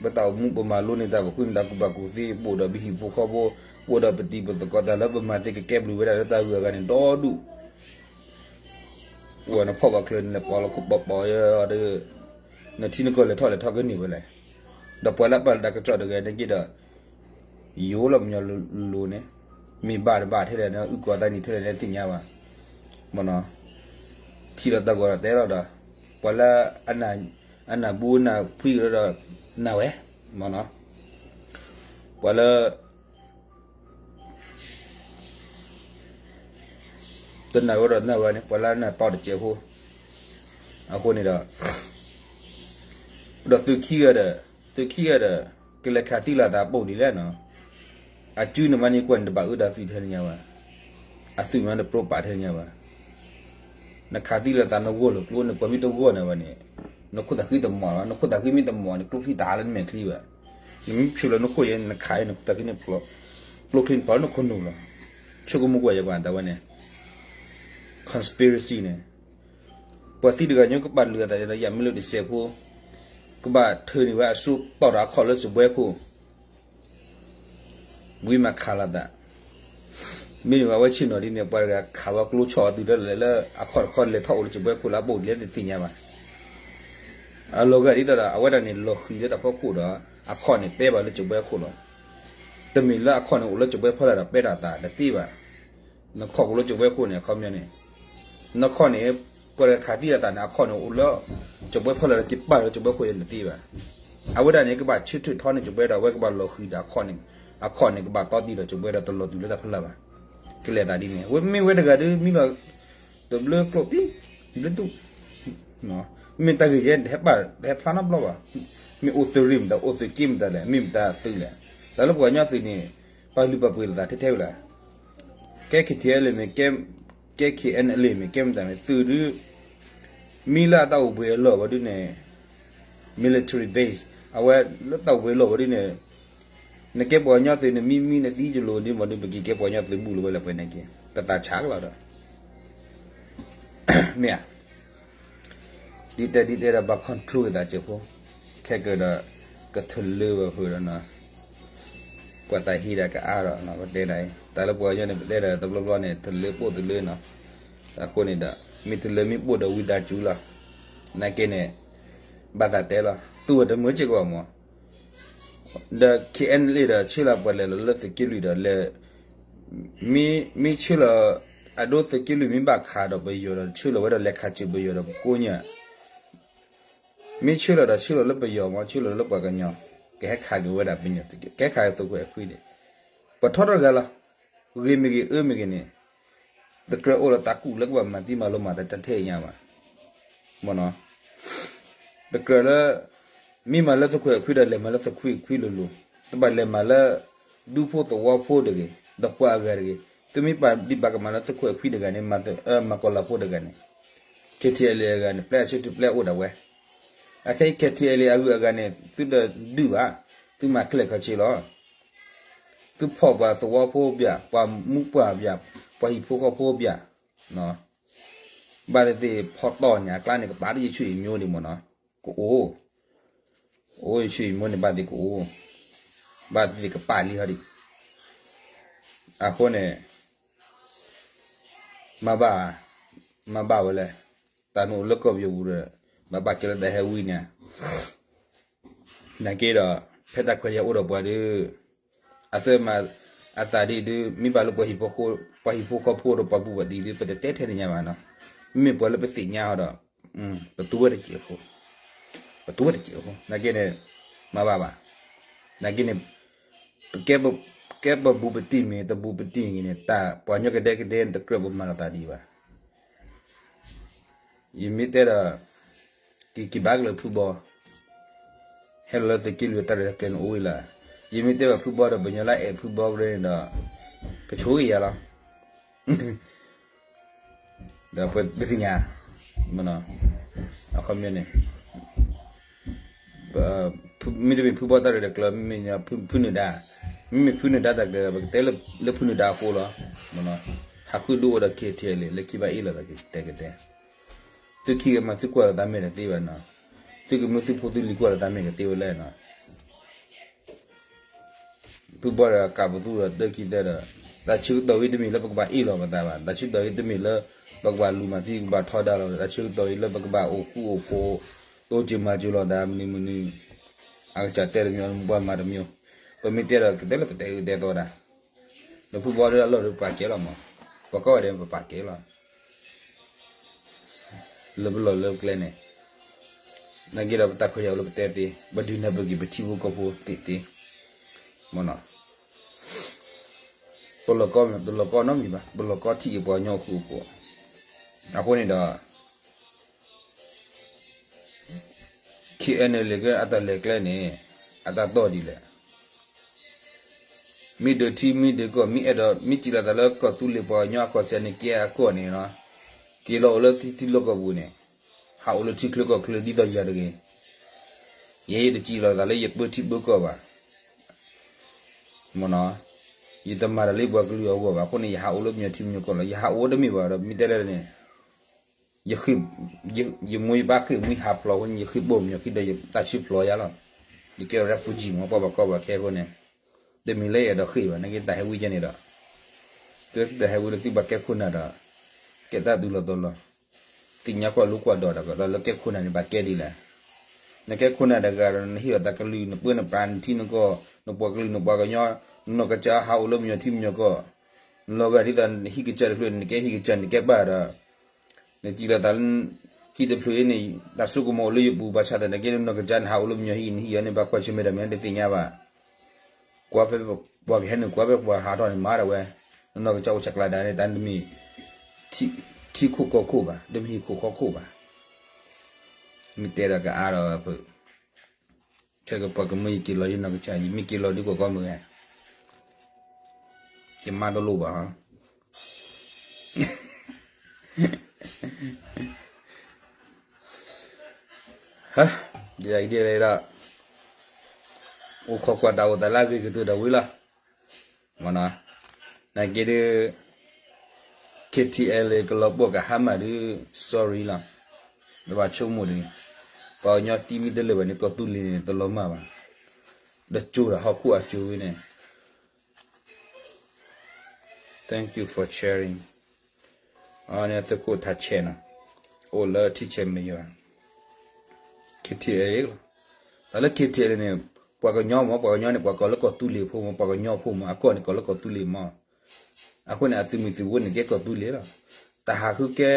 ပတၢ်အိၣ်မူပမၤလိန့ၢ်တၢ် ပဃုန့ၢ်တၢ်ကူၣ်ဘၣ်ကူၣ်သ့ ပအိၣ်ဒီးပဟံၣ်ဖိဃီဖိ, ပအိၣ်ဒီးပတံၤပသကိး တၢ်လၢပမၤသ့ကကဲဘျုးဝဲဒၣ်လၢတၢ်ဂုၤအဂၤန့ၣ်ဒီဒူၣ် ဝဲနဖီၣ်ပှၤချၢန့ၣ် ပီၤလီၤခိၣ်ပီၤပီၤယဒီး, နထံနကီၢ်လဲၤထီၣ်လဲၤထီၣ်ကန့ၢ်ဝဲလဲၣ်, ဒီးပှၤလၢပာ်လီၤတၢ်ကစီၣ်တဂၤန့ၣ်က့ဒီး, ယိၤလီၤပညီလိၤလိၤန့ၣ်, မ့ၢ်ဘၣ်တဘၣ်ထဲလဲၣ်န့ၣ် အုၣ်ကီၤသးနံၤထဲလဲၣ်န့ၣ်သ့ၣ်ညါဘၣ်, မ့ၢ်နီၤ, ထံၣ်လီၤတၢ်ဂီၤဒီးတဲလီၤဒီး, ပှၤလၢ အနၢ်ဘူနၢ်ဖှံကဒီးဒီး, နၢ်ဝဲ, မ့ၢ်နီၤ, ပှၤလၢ တနၢ်ဝဲဒီးနၢ်ဝဲန့ၣ် ပှၤလၢနၢ်တီတစဲးဖိ, အဃိန့ၣ်ဒီး, ဒီးသုးခံဂၤဒီး, သုးခံဂၤဒီး, ကလဲၤခးသံလီၤသးပိာ်ဒ်လဲၣ်နီၤ, အစုန့ၣ်မးန့ၣ်ကွၢ်န့ၣ်တဘၣ်အၢဒီးသုးထဲန့ၣ်ညါဘၣ်, အသုးမးတပျိပာ်ထဲန့ၣ်ညါဘၣ် နခးသံလီၤသးနဂီၢ်လၢကျိန့ၣ် ပှၤမ့ၢ်တဂီၢ်န့ၣ်ဘၣ်န့ၣ်, နခိၣ်သးဃံတမီၢ်လီၤ, နခိၣ်သးဃံမ့ၢ်တမီၢ်န့ၣ် ကျိချံတဟးလၢနမဲာ်ချံဘၣ်, နမ့ၢ်ဖၠိလီၤနခိၣ်ယဲၢ် နခးယဲၢ် နခိၣ်သးဃံန့ၣ် ကျိချံန့ၣ်ဖျိလၢနခိၣ်နူာ်လီၤ, ဆိကမိၣ်ကွၢ်ယဲၢ်ပှၤတၢ်ဝဲန့ၣ်, conspiracy န့ၣ်, ပှၤသံတဂၤညိကဘၣ်လုၢ်အသးဒီး ယၤမ့ၢ်လၢတစဲးဖိ, ကဘၣ်ထၢန့ၢ်ဝဲအစိတီၢ်ဒီးအခီၣ်လၢစပွဲခိၣ် ဝံၤမးခးလီၤသး, မ့ၢ်န့ၣ်ဘၣ်ဝဲဆ့ၣ်နီၤဒ်န့ၣ် ပှၤတဂၤခးဝဲကျိဆီၣ်အသုးလၢလဲၤလၢအခီၣ်တခီလဲၤထီၣ်အိၣ်လၢစပွဲခိၣ်လၢအပိာ်ဒ်လဲၣ်တသ့ၣ်ညါဘၣ်, အလီၤဂာ်ဒ်သိးဒီး အဝဲဒၣ်န့ၣ်လီၤဃံၤလၢတၢ်ဖီခိၣ်ဒီး အခီၣ်န့ၣ်ပဲဘၣ်လၢစပွဲခိၣ်လီၤ, တမ့ၢ်လၢအခီၣ်န့ၣ်အိၣ်လၢစပွဲဖီလာ်ဒီးပဲတၢ်သးတသ့ဘၣ် နခီၣ်အိၣ်လၢစပွဲခိၣ်န့ၣ် အခီပညီန့ၣ်, နခီၣ်န့ၣ်, ပှၤတဂၤခးသံလီၤသးန့ၣ် အခီၣ်န့ၣ်အိၣ်လၢ, စပွဲဖီလာ်ဒီးက့ၤပာ်လၢစပွဲခိၣ်ယဲၢ်တသ့ဘၣ်, အဝဲဒၣ်န့ၣ် ကဘၣ်ဆၢထၢၣ်ထီန့ၢ်စပွဲဒီးအဝဲကဘၣ်လီၤဃံၤဒီးအခီၣ်န့ၣ်, အခီၣ်န့ၣ်ကဘၣ်တီတံၢ်ဒီးစပွဲဒီးတလီၤတူာ်လၢတၢ်ဖီလာ်ဘၣ်, ကလဲၤသးဒ်န့ၣ် ဝဲမ့ၢ်ဝဲတဂၤဒီးမံလီၤ, တဘျုးကျိာ်တံၢ်, ဘျုးတူၢ် မ့ၢ်တၢ်ဂ့ၢ်ယဲၢ်တဟဲပာ်တဟဲဖျါနီတဘျီဘၣ်, မ့ၢ်အိၣ်သုးရ့ၣ်မတၤအိၣ်သုးက့ၢ်မတၤလဲၣ် မ့ၢ်မတၤသုးလဲၣ်, တၢ်လၢပှၤကညီသုးန့ၣ်, ပာ်လုၢ်ပာ်ပှ့ၤလိာ်သးထဲထဲဝဲလၢ, ကဲ KTLA မ့ၢ်, ကဲ KNLA မ့ၢ် ကဲမတၤမ့ၢ်သုးဒုး, မံလၢအတၢ်အိၣ်ဘှံးအလီၢ်ဝဲဒုးန့ၣ်, military base, အဝဲလၢတၢ်အိၣ်ဘှံးအလီၢ်ဝဲဒုးန့ၣ်, နကဲပှၤကညီသုးန့ၣ် မံမံနသံကလိၤဒ်မးဒုး ပက့ၤကဲပှၤကညီသုးဘူၣ်လၢၤဝဲလၢပှဲၤန့ၣ်က့ၤ ပသးဆးကလီၤဒီး မ့ၢ်ဧါ, ဒ်တဲဒ်တဲဒီးဘၣ် control သးစဲးဖိ, ခဲကဒီး, ကထလၢဘၣ်ဖုးဒီးနီၤ, ပှၤသးဟ့ဒီးကအါဒီး ပတဲဒ်အံၤ တၢ်လၢပှၤကညီန့ၣ် ပတဲဒီးတဘျီဘျီန့ၣ် ထလၢပိာ်သလၢနီၤ, အဃိန့ၣ်ဒီး မ့ၢ်ထလၢမ့ၢ်ပိာ်ဒီးဝံသးစူၤလီၤ, နာ်က့န့ၣ်, ဘၣ်သးတဲလီၤ တူၢ်ဝဲတမုာ်စ့ၢ်ကီးမး ဒီး KNLA ဒီးဆ့လီၤပှၤလဲၤလီၤလၢသုးက့လွံၢ်ဒီးလဲၤ, မ့ၢ်, မ့ၢ်ဆၢလီၤ, အဒိ သုးက့လွံၢ်မ့ၢ်ဘၣ်ခးဒီးပယီၤဒီး ဆၢလီၤဝဲဒီးလဲၤခးစၢၤပယီၤဒီးပကိးညၣ်, မ့ၢ်ဆၢလီၤဒီးဆၢလီၤလၢပယီၤမ့ၢ် ဆၢလီၤလၢပှၤကညီ, ကဟဲခးက့ၤဝဲဒၣ်ပညိၣ်, ကဟဲခးသုးခိၣ်အဲၣ်ခွံန့ၣ်, ပထီၣ်တဂၤလီၤ, ဂ့ၤမ့ၢ်ဂ့ၤ အၢမ့ၢ်ဂ့ၤန့ၣ်, တကြၢးအိၣ်လၢသးကူၣ်လၢကဘၣ်မၤသံမၤလိမၤတၢ်တၢ်ထဲအံၤညါဘၣ်, မ့ၢ်နီၤ တကြၢးလၢ မ့ၢ်မၤလၢသုးခိၣ်အဲၣ်ခွံဒီးလဲၤမၤလၢသုးခိၣ်အဲၣ်ခွံလိၤလိၤ, တဘၣ်လဲၤမၤလၢ ဒူဖိသဝီဖိတဂ့ၤ, ဒီးပှၤအဂၤတဂ့ၤ, သုမ့ၢ်ပာ်ဒံးဘၣ်ကမၤလၢသုးခိၣ်အဲၣ်ခွံတဂၤန့ၣ်, မၤကီၤလၤဖိတဂၤန့ၣ်, ခဲထံအလံအဂၤန့ၣ် ပျဲအဆၢထၢၣ်ပျဲအိၣ်ဒၣ်ဝဲ, အခဲအံၤ ခဲထံအလံအဂုၤအဂၤန့ၣ် သုတဒုးဘၣ်, သုမၤခဲလၢာ်ခဲဆ့လီၤ, သုဖီၣ်ပှၤသဝီဖိဘၣ်, ပှၤမူပှၤဘၣ်, ပှၤဟံၣ်ဖိဃီဖိဘၣ်, ဘၣ်သ့ၣ်သ့ၣ်ဖီတီၢ်န့ၣ် အကျါန့ၣ် ကပာ်တယဆူၣ်အံၤမျိုးဒံးမ့ၢ်နီၤ, ကအိၣ်, အိၣ်ယဆူၣ်အံၤမျိုးန့ၣ် ဘၣ်သ့ၣ်ကအိၣ်, ဘၣ်သ့ၣ်သ့ၣ်ကပာ်လံဟီဒံး, အဃိန့ၣ် မၤဘၣ်, မၤဘၣ်ဝဲလဲၣ်, တၢ်နအိၣ်လၢကီၢ်ပယီၤပူၤဒီး ဘၣ်ဘၣ်ကဲလၢတၢ်ဟဲဝံန့ၣ်, နာ်က့ဒီး ဖဲတၢ်ခွဲးယာ်အိၣ်ဒီးပှၤဒီး အသးမၤ, အသးဒ်ဒုး မ့ၢ်ဘၣ်လၢပှၤဟံၣ်ဖိဃီဖိဒီးပှၤပူၤပှၤသံဒီး ပတတဲထဲန့ၣ်ညါဘၣ်နီၤ, မ့မ့ၢ်ပှၤလၢပသ့ၣ်ညါအီၤဒီး ပတူၢ်ဝဲတစဲးဖိ, ပတူၢ်ဝဲတစဲးဖိ နာ်က့န့ၣ်, မၤဘၣ်ဘၣ်, နာ်က့န့ၣ် ပကဲပဘူးပတံၢ်မ့ၢ် တဘူးပတံၢ်ဂ့ၤန့ၣ် တၢ်ပှၤကညီကဒဲကဒဲန့ၣ် တကြၢးပမၤလီၤတၢ်ဒံးဘၣ်. ယမ့ၢ်တဲဒီး က့ၤက့ၤဘၣ်ကလၢဖုဘီ, ဟဲလီၤလၢသုးက့လွံၢ်တၢ်ရဲၣ်တၢ်ကျဲၤန့ၣ်အိၣ်ဝဲလီၤ. ယမ့ၢ်တဲဘၣ်ဖုဘီဒီး ပညီလၢအဲၣ်ဖုဘီကရၢန့ၣ်ဒီး ကဆိၣ်ဂ့ၤယၤလီၤ. ဒီးပသ့ၣ်ညါ, အခီပညီန့ၣ် မ့တမ့ၢ်ဖုဘီတၢ်ရဲၣ်တၢ်ကျဲၤ မ့မ့ၢ်ဖုနၢၤဒါ, မ့မ့ၢ်ဖုနၢၤဒါတၢ်ကျဲၤဒီး ပကတဲလၢဖုနၢၤဒါအဃိလီၤ. ဟးဃုဒုအိၣ်ဒီး ခဲထံအလံ လၢခံဘၣ်အ့ၣ်လိာ်သးကတဲကတဲ, သုခံဂၤမးသုကွၢ်လိာ်သးမဲာ်တသ့ဘၣ်နီၤ, သုကမၢသုဖိသုလံၤကွၢ်လိာ်သးမဲာ်တသ့ဝဲလဲၣ်နီၤ. ဖုဘီဒီးကးပသူဒီးတၢ်ခံသၢဒီး, တၢ်ဆၢကတီၢ်ဝဲတမ့ၢ်လၢပကဘၣ်အ့ၣ်လိာ်ပသးဘၣ်, တၢ်ဆၢကတီၢ်ဝဲတမ့ၢ်လၢ ပကဘၣ်လူၤမၤသံကဘၣ်ထီဒါလီၤ, တၢ်ဆၢကတီၢ်ဝဲလၢပကဘၣ်အိၣ်ဃူအိၣ်ဖိး, တိစၢၤမၤစၢၤလိာ်သးမနုၤမနုၤ, အကစၢ်တဲတမံၤ မူဘၣ်မၤတမံၤ, ပမ့ၢ်တဲဒီးကတဲလၢပတဲအုးတဲသီတၢ်, ဒီးဖုဘီဒီးအလီၢ်ဒီးပပာ်ကဲလီၤမး, ပှၤကိးဂၤဒဲးပပာ်ကဲလီၤ လၢပလီၢ်လၢပကျဲန့ၣ်, နာ်က့ဒီးပတၢ်ခွဲးယာ်အိၣ်လၢပတဲသ့, ပဒုးနၢ်ပၢၢ်က့ၤပထံဖိကီၢ်ဖိသ့သ့, မ့ၢ်နီၤ, ပလီၢ်ကီမ့ၢ် ပလီၢ်ကီနီတမံၤဘၣ်, ပလီၢ်ကီထံၣ်က့ၤပှၤကညီအဃူအဖိး, အဃိန့ၣ်ဒီး ခံအဲၣ်နဲၣ်လံ ကအတၢ်လဲၤကျဲန့ၣ် အတၢ်တီၢ်ဒ်လဲၣ်. မ့ၢ်ဒုးထံမ့ၢ်ဒုးကီၢ် မ့ၢ်အဲၣ်ဒိး မ့ၢ်စံးလီၤသးလၢကီၢ်သူလ့ၤပှၤကညီအကီၢ်စဲၤန့ၣ် ကဲအကီၢ်န့ၣ်လီၤ. က့ၤလီၤအိၣ်လၢထံလီၢ်ကီၢ်ပူၤန့ၣ် ဟးအိၣ်လၢထံချၢကီၢ်ချၢဒ်သိးယၤတဂ့ၤ. ယဲယတစံးလီၤသးလၢယပၢထံပၢကီၢ်ဘၣ်. မ့ၢ်နီၤ, ယတမၤတၢ်လၢပှၤကလုာ်အဂီၢ်ဘၣ်. အဃိန့ၣ် ယဟးအိၣ်လၢပှၤကညီထံပှၤကညီကီၢ်လီၤ. ယဟးအိၣ်တမ့ၢ်ဘၣ်ဒီး မ့ၢ်တဲလဲၣ်န့ၣ် ယမိၢ်ယပၢ်ဃ့ၢ်မှံဟးဖျိးအဃိန့ၣ် ယဃ့ၢ်ဘိၣ်မညီခံဒီး ယတၢ်ဆံဖျိးယါလီၤ. ယကဲ refugee မ့ၢ်ပှၤဘၣ်ကီဘၣ်ခဲအဃိန့ၣ် တမ့ၢ်လၢယအဲၣ်ဒိးဃ့ၢ်ဘၣ်. နာ်က့တၢ်ဟဲဝံကဲန့ၣ်ဒီး သုတဟဲဝံလၢသုဘၣ်ကဲခိၣ်နၢ်ဒီး ကဲတၢ်ဒုးလီၤတီၤလီၤ. သ့ၣ်ညါကွၢ်လိကွၢ်ဒိးတၢ်ကဒီးလၢကဲခိၣ်နၢ်န့ၣ် ဘၣ်ကဲဒ်လဲၣ်. နကဲခိၣ်နၢ်တဂၤဒီး နဟ့ၣ်လီၤတၢ်ကလုၢ် နပၢနပှၤ နထံနကီၢ် နပှၤကလုာ်နပှၤကညီ နနီၢ်ကစၢ်ဟးအိၣ်လၢပှၤကညီထံပှၤကညီကီၢ် နလီၤဂာ်ဒ်သိးနဟံၣ်ကစၢ်တဖျၢၣ် နကဲဟံၣ်ကစၢ် နကဲဘၣ်ဒီး နစံးလီၤသးလၢ ဟံၣ်တဖျၢၣ်အံၤန့ၣ် တၢ်စိကမီၤအိၣ်လၢယပူၤ ဘၣ်ဆၣ်သနာ်က့ နနီၢ်ကစၢ်န့ၣ် ဟးအိၣ်လၢပှၤကညီဟံၣ် နဟံၣ်အံၤန့ၣ် ဘၣ်ကွၢ်ဆၢၣ်မဲာ်တၢ်မဲာ်တသ့ၣ်ညါဘၣ်. ကွၢ်ဖဲပှၤကဟဲနုာ် ကွၢ်ဖဲပှၤဟးထီၣ်န့ၣ် မၤဒၣ်ဝဲ နနီၢ်ကစၢ်အိၣ်ဆဲးကျိးဒၣ်န့ၣ် တၢ်တမ့ၢ် ထံခိၣ်ကီၢ်ခိၣ်ဘၣ် တမ့ၢ်ဟံၣ်ခိၣ်ဃီခိၣ်ဘၣ်. မ့ၢ်တဲဒီးကအါဒီး ခဲကပှၤကမၢယက့ၤလီၤယနီၢ်ကစၢ် ယမ့ၢ်က့ၤလီၤဒ်ကီၢ်ကီၢ်မုၢ်ဂဲၤ ယမါတလိၣ်ဘၣ်ဟီ ဒ်လဲၣ်ဒ်လဲၣ်ဒီး အိၣ်ခိးကွၢ်တၢ်အိၣ်သးလၢအဂ့ၤကတၢၢ်ဒီးဝံၤလီၤ. မ့ၢ်နီၤ, နာ်က့ဒ် KTLA ကလီၤပှီၢ်ကဟါမၢ်ဒ် sorry လီၤ. တဘၣ်ဆိကမိၣ်ဒ်န့ၣ်, ပှၤကညီသံမ့ၢ်တလၢာ်ဘၣ်န့ၣ် ကီၢ်သူလ့ၤန့ၣ် တလီၤမၢ်ဘၣ်. ဒီးကၠိဒီးဟီၣ်ခိၣ်အကၠိဝဲန့ၣ် Thank you for sharing. န့ၣ်သုးခိၣ်ထးဆဲးနီၤ, အိၣ်လၢထံဆဲးမဲာ်ယွၤ, KTLA လီၤ. တၢ်လၢ KTLA န့ၣ် ပှၤကညီမ့ၢ် ပှၤကညီန့ၣ် ပှၤကိးလၢကီၢ်သူလ့ၤဖိမ့ၢ် ပှၤကညီဖိမ့ၢ် အကီၢ်န့ၣ်ကိးလၢကီၢ်သူလ့ၤမ့ၢ် အဃိန့ၣ် အသုးမုၢ်သုးဘိန့ၣ် ကဲကီၢ်သူလ့ၤလီၤ. တၢ်ဟးဃုကဲ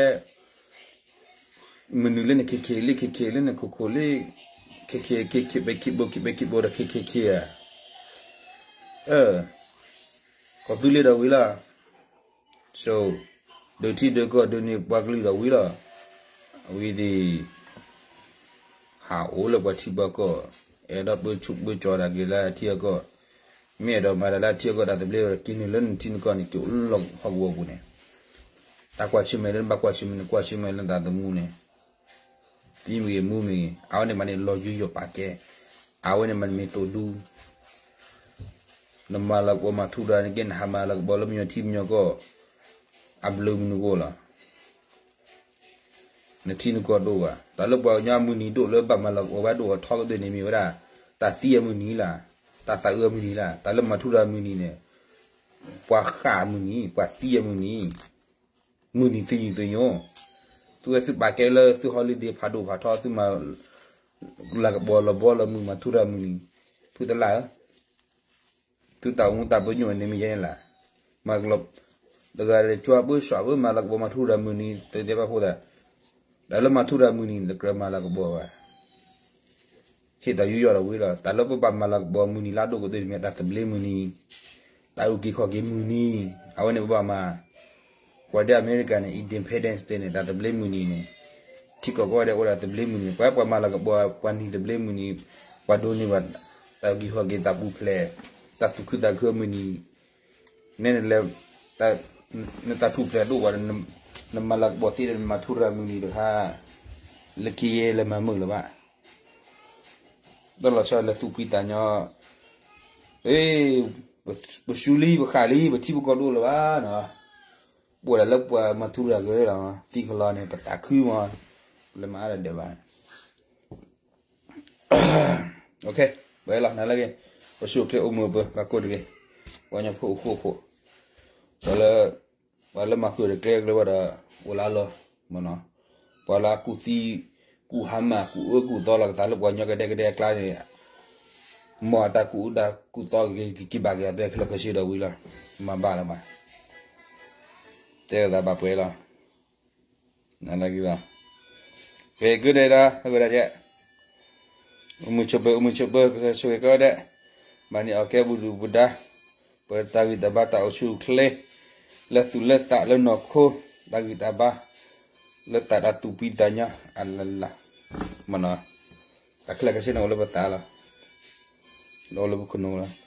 မနုၤလၢနခ့ခ့လံ ခ့ခ့လၢနခိၣ်ခိၣ်လံ ခ့ခ့ ခ့ခ့ ပဲာ်ခ့ဘိ ခ့ပဲာ်ခ့ဘိဒီး ခ့ခ့ခ့ဧါ. ကီၢ်သူလ့ၤဒီးဝံၤလီၤ. So ဒုးထံဒုးကီၢ်ဒုးန့ၢ်ပှၤကလုာ်ဒီးဝံၤလီၤ. ဝံၤဒီး ဟးအိၣ်လၢပှၤထံပှၤကီၢ်, အဲၣ်ဒိးပၢဆူၣ်ပၢကၠီၤတၢ်က့ၤလၢထံအကီၢ်, မ့ၢ်အဲၣ်ဒိးမၤတၢ်လၢထံအကီၢ်တၢ်သဘျ့ က့ၤနုာ်လၢနထံနကီၢ်န့ၣ် က့ၤအိၣ်လၢဟီၣ်ကဝီၤပူၤန့ၣ်, တၢ်ကွၢ်ဆၢၣ်မဲာ်လၢနဘၣ်ကွၢ်ဆၢၣ်မဲာ်န့ၣ် ကွၢ်ဆၢၣ်မဲာ်လၢနသးသမူန့ၣ်, သံမ့ၢ်ဂ့ၤမူမ့ၢ်ဂ့ၤ, အဝဲန့ၣ်မးန့ၣ် လီၤယူးယီၣ်ပာ်ကဲ, အဝဲန့ၣ်မးန့ၣ်မ့ၢ်သိၣ်ဒူ နမၤလၤကပီၤမၤထူရၤန့ၣ်က့ နဟးမၤလၤကပီၤလၢပှၤကညီထံပှၤကညီကီၢ်, အဘျုးမနုၤကအိၣ်လီၤ. နထံနကီၢ်ဒိၣ်ဘၣ်, တၢ်လၢပှၤကညီအမုၢ်နံၤဒိၣ်လၢဘၣ်မၤလၤကပီၤဘၣ်ဒိၣ်အထီကတၢၢ်န့ၣ်မ့ၢ်ဝဲဒၣ်, တၢ်သံအမုၢ်နံၤလီၤ, တၢ်သးအုးအမုၢ်နံၤလီၤ, တၢ်လၢမၤထူရၤအမုၢ်နံၤန့ၣ်, ပှၤဃၣ်အမုၢ်နံၤ, ပှၤသံအမုၢ်နံၤ, မုၢ်နံၤသယုၢ်သညိ, သုဝဲသုပာ်ကဲလၢသု holiday ဖးဒိၣ်ဖးထီ သုမၤ လၤကပီၤလီၤဘီလီၤမုၢ်မၤထူရၤမုၢ်နံၤ, ဖုတၢ်အိၣ်မူတၢ်ပညိၣ်န့ၣ်မ့ၢ်ယဲန့ၣ်လီၤ. မၤကလီ, တဂၤတကၠီပၢဆှးပၢမၤလၤကပီၤမၤထူရၤမုၢ်နံၤ သုတဲဘၣ်ဖိသၣ်, တၢ်လၢမၤထူရၤမုၢ်နံၤန့ၣ် တကြၢးမၤလၤကပီၤဘၣ်. ဟ့ၣ်တၢ်ယူးယီၣ်ဒီးဝံၤလီၤ. တၢ်လၢပဘၣ်မၤလၤကပီၤမုၢ်နံၤလၢအဒိၣ်ကတၢၢ်န့ၣ်မ့ၢ်တၢ်သဘျ့မုၢ်နံၤ, တၢ်အုၣ်က့ၤခီၣ်က့ၤမုၢ်နံၤ, အဝဲန့ၣ်ပဘၣ်မၤ ကွၢ်ဒဲးအမဲရကၤန့ၣ် Independence Day န့ၣ် တၢ်သဘျ့မုၢ်နံၤန့ၣ်, ထံကီၢ်ကိးဂၤဒဲးအိၣ်ဒီးသဘျ့မုၢ်နံၤ, ပှၤပှၤမၤလၤကပီၤပှၤနံၤသဘျ့မုၢ်နံၤ, ပှၤဒိးန့ၢ်ဘၣ် တၢ်အုၣ်က့ၤခီၣ်က့ၤတၢ်ပူၤဖျဲး, တၢ်သူၣ်ခုသးခုအမုၢ်နံၤ, နဲန့ၣ်လဲၤ, နတၢ်ထူၣ်ဖျဲးဒိၣ်ဘၣ်ဒီး, နမၤလၤကပီၤသ့ဒီးနမၤထူရၤမုၢ်နံၤတခါ, လၢခံယဲလဲၤမၤမုာ်လၢၤဘၣ်. တလီၤဆီလဲၤသူၣ်ဖှံသးညီ, အ့, ပရှုံးလံ ပဃၣ်လံ ပထံပကီၢ်ဒိၣ်လၢၤဘၣ်နီၤ, ပအိၣ်ဒၣ်လၢပှၤမၤထူရၤက့ၤလီၤ, သံကလီၤန့ၣ် ပသးခုမး, ပလဲၤမၤဒၣ်ဒဲးဘၣ်. ပှဲၤလီၤနၤလၢအဂ့ၤ, ပဆိၣ်ချ့အိၣ်မုာ်ပှၤကိးတဂ့ၤ, ပှၤကညီဖိအိၣ်ဃူအိၣ်ဖိး, ပှၤလၢ, ပှၤလၢမၤဃုာ်တကျဲကျဲဘၣ်ဒီး, အိၣ်လၢအလီၢ်, မနီၤ, ပှၤလၢအကူၣ်သံ, ကူၣ်ဟါမၢ် ကူၣ်အၢကူၣ်သီလီၤကသးလၢပှၤကညီကဒဲကဒဲအကျါန့ၣ်, မ်အတၢ်ကူၣ်အၢတၢ်ကူၣ်သီက့ၤက့ၤဘၣ်က့ၤအသွဲခဲလၢာ်ခဲဆ့ဒီးဝံၤလီၤ, မၤဘၣ်လၢၤဘၣ်. တဲဝဲသးဘၣ်ပှဲၤလီၤ. နလၢဂ့ၤဘၣ်, ဂ့ၤကဒဲဒၣ် ဟဲဝဲဒၣ်ကဲ, အိၣ်မုာ်ဆိးပၢၤ အိၣ်မုာ်ဆိးပၢၤ ကစၢ်ဆိၣ်ဂ့ၤကဒဲ, မၤန့ၢ်အီၤကဲပဒုၣ်ပဒါ, ပတၢ်ဂံၢ်တၢ်ဘါတၢ်အိၣ်ဆူၣ်အိၣ်ချ့, လၢသူၣ်လၢသးလၢနီၢ်ခိ, တၢ်ဂံၢ်တၢ်ဘါ, လၢတၢ်တၢ်သူၣ်ဖှံသးညီ, အလၢလၢ, မနီၤ, တၢ်ခဲလၢာ်ခဲဆ့န့ၣ်အိၣ်လၢပသးလီၤ, အိၣ်လၢပခနူာ်လီၤ.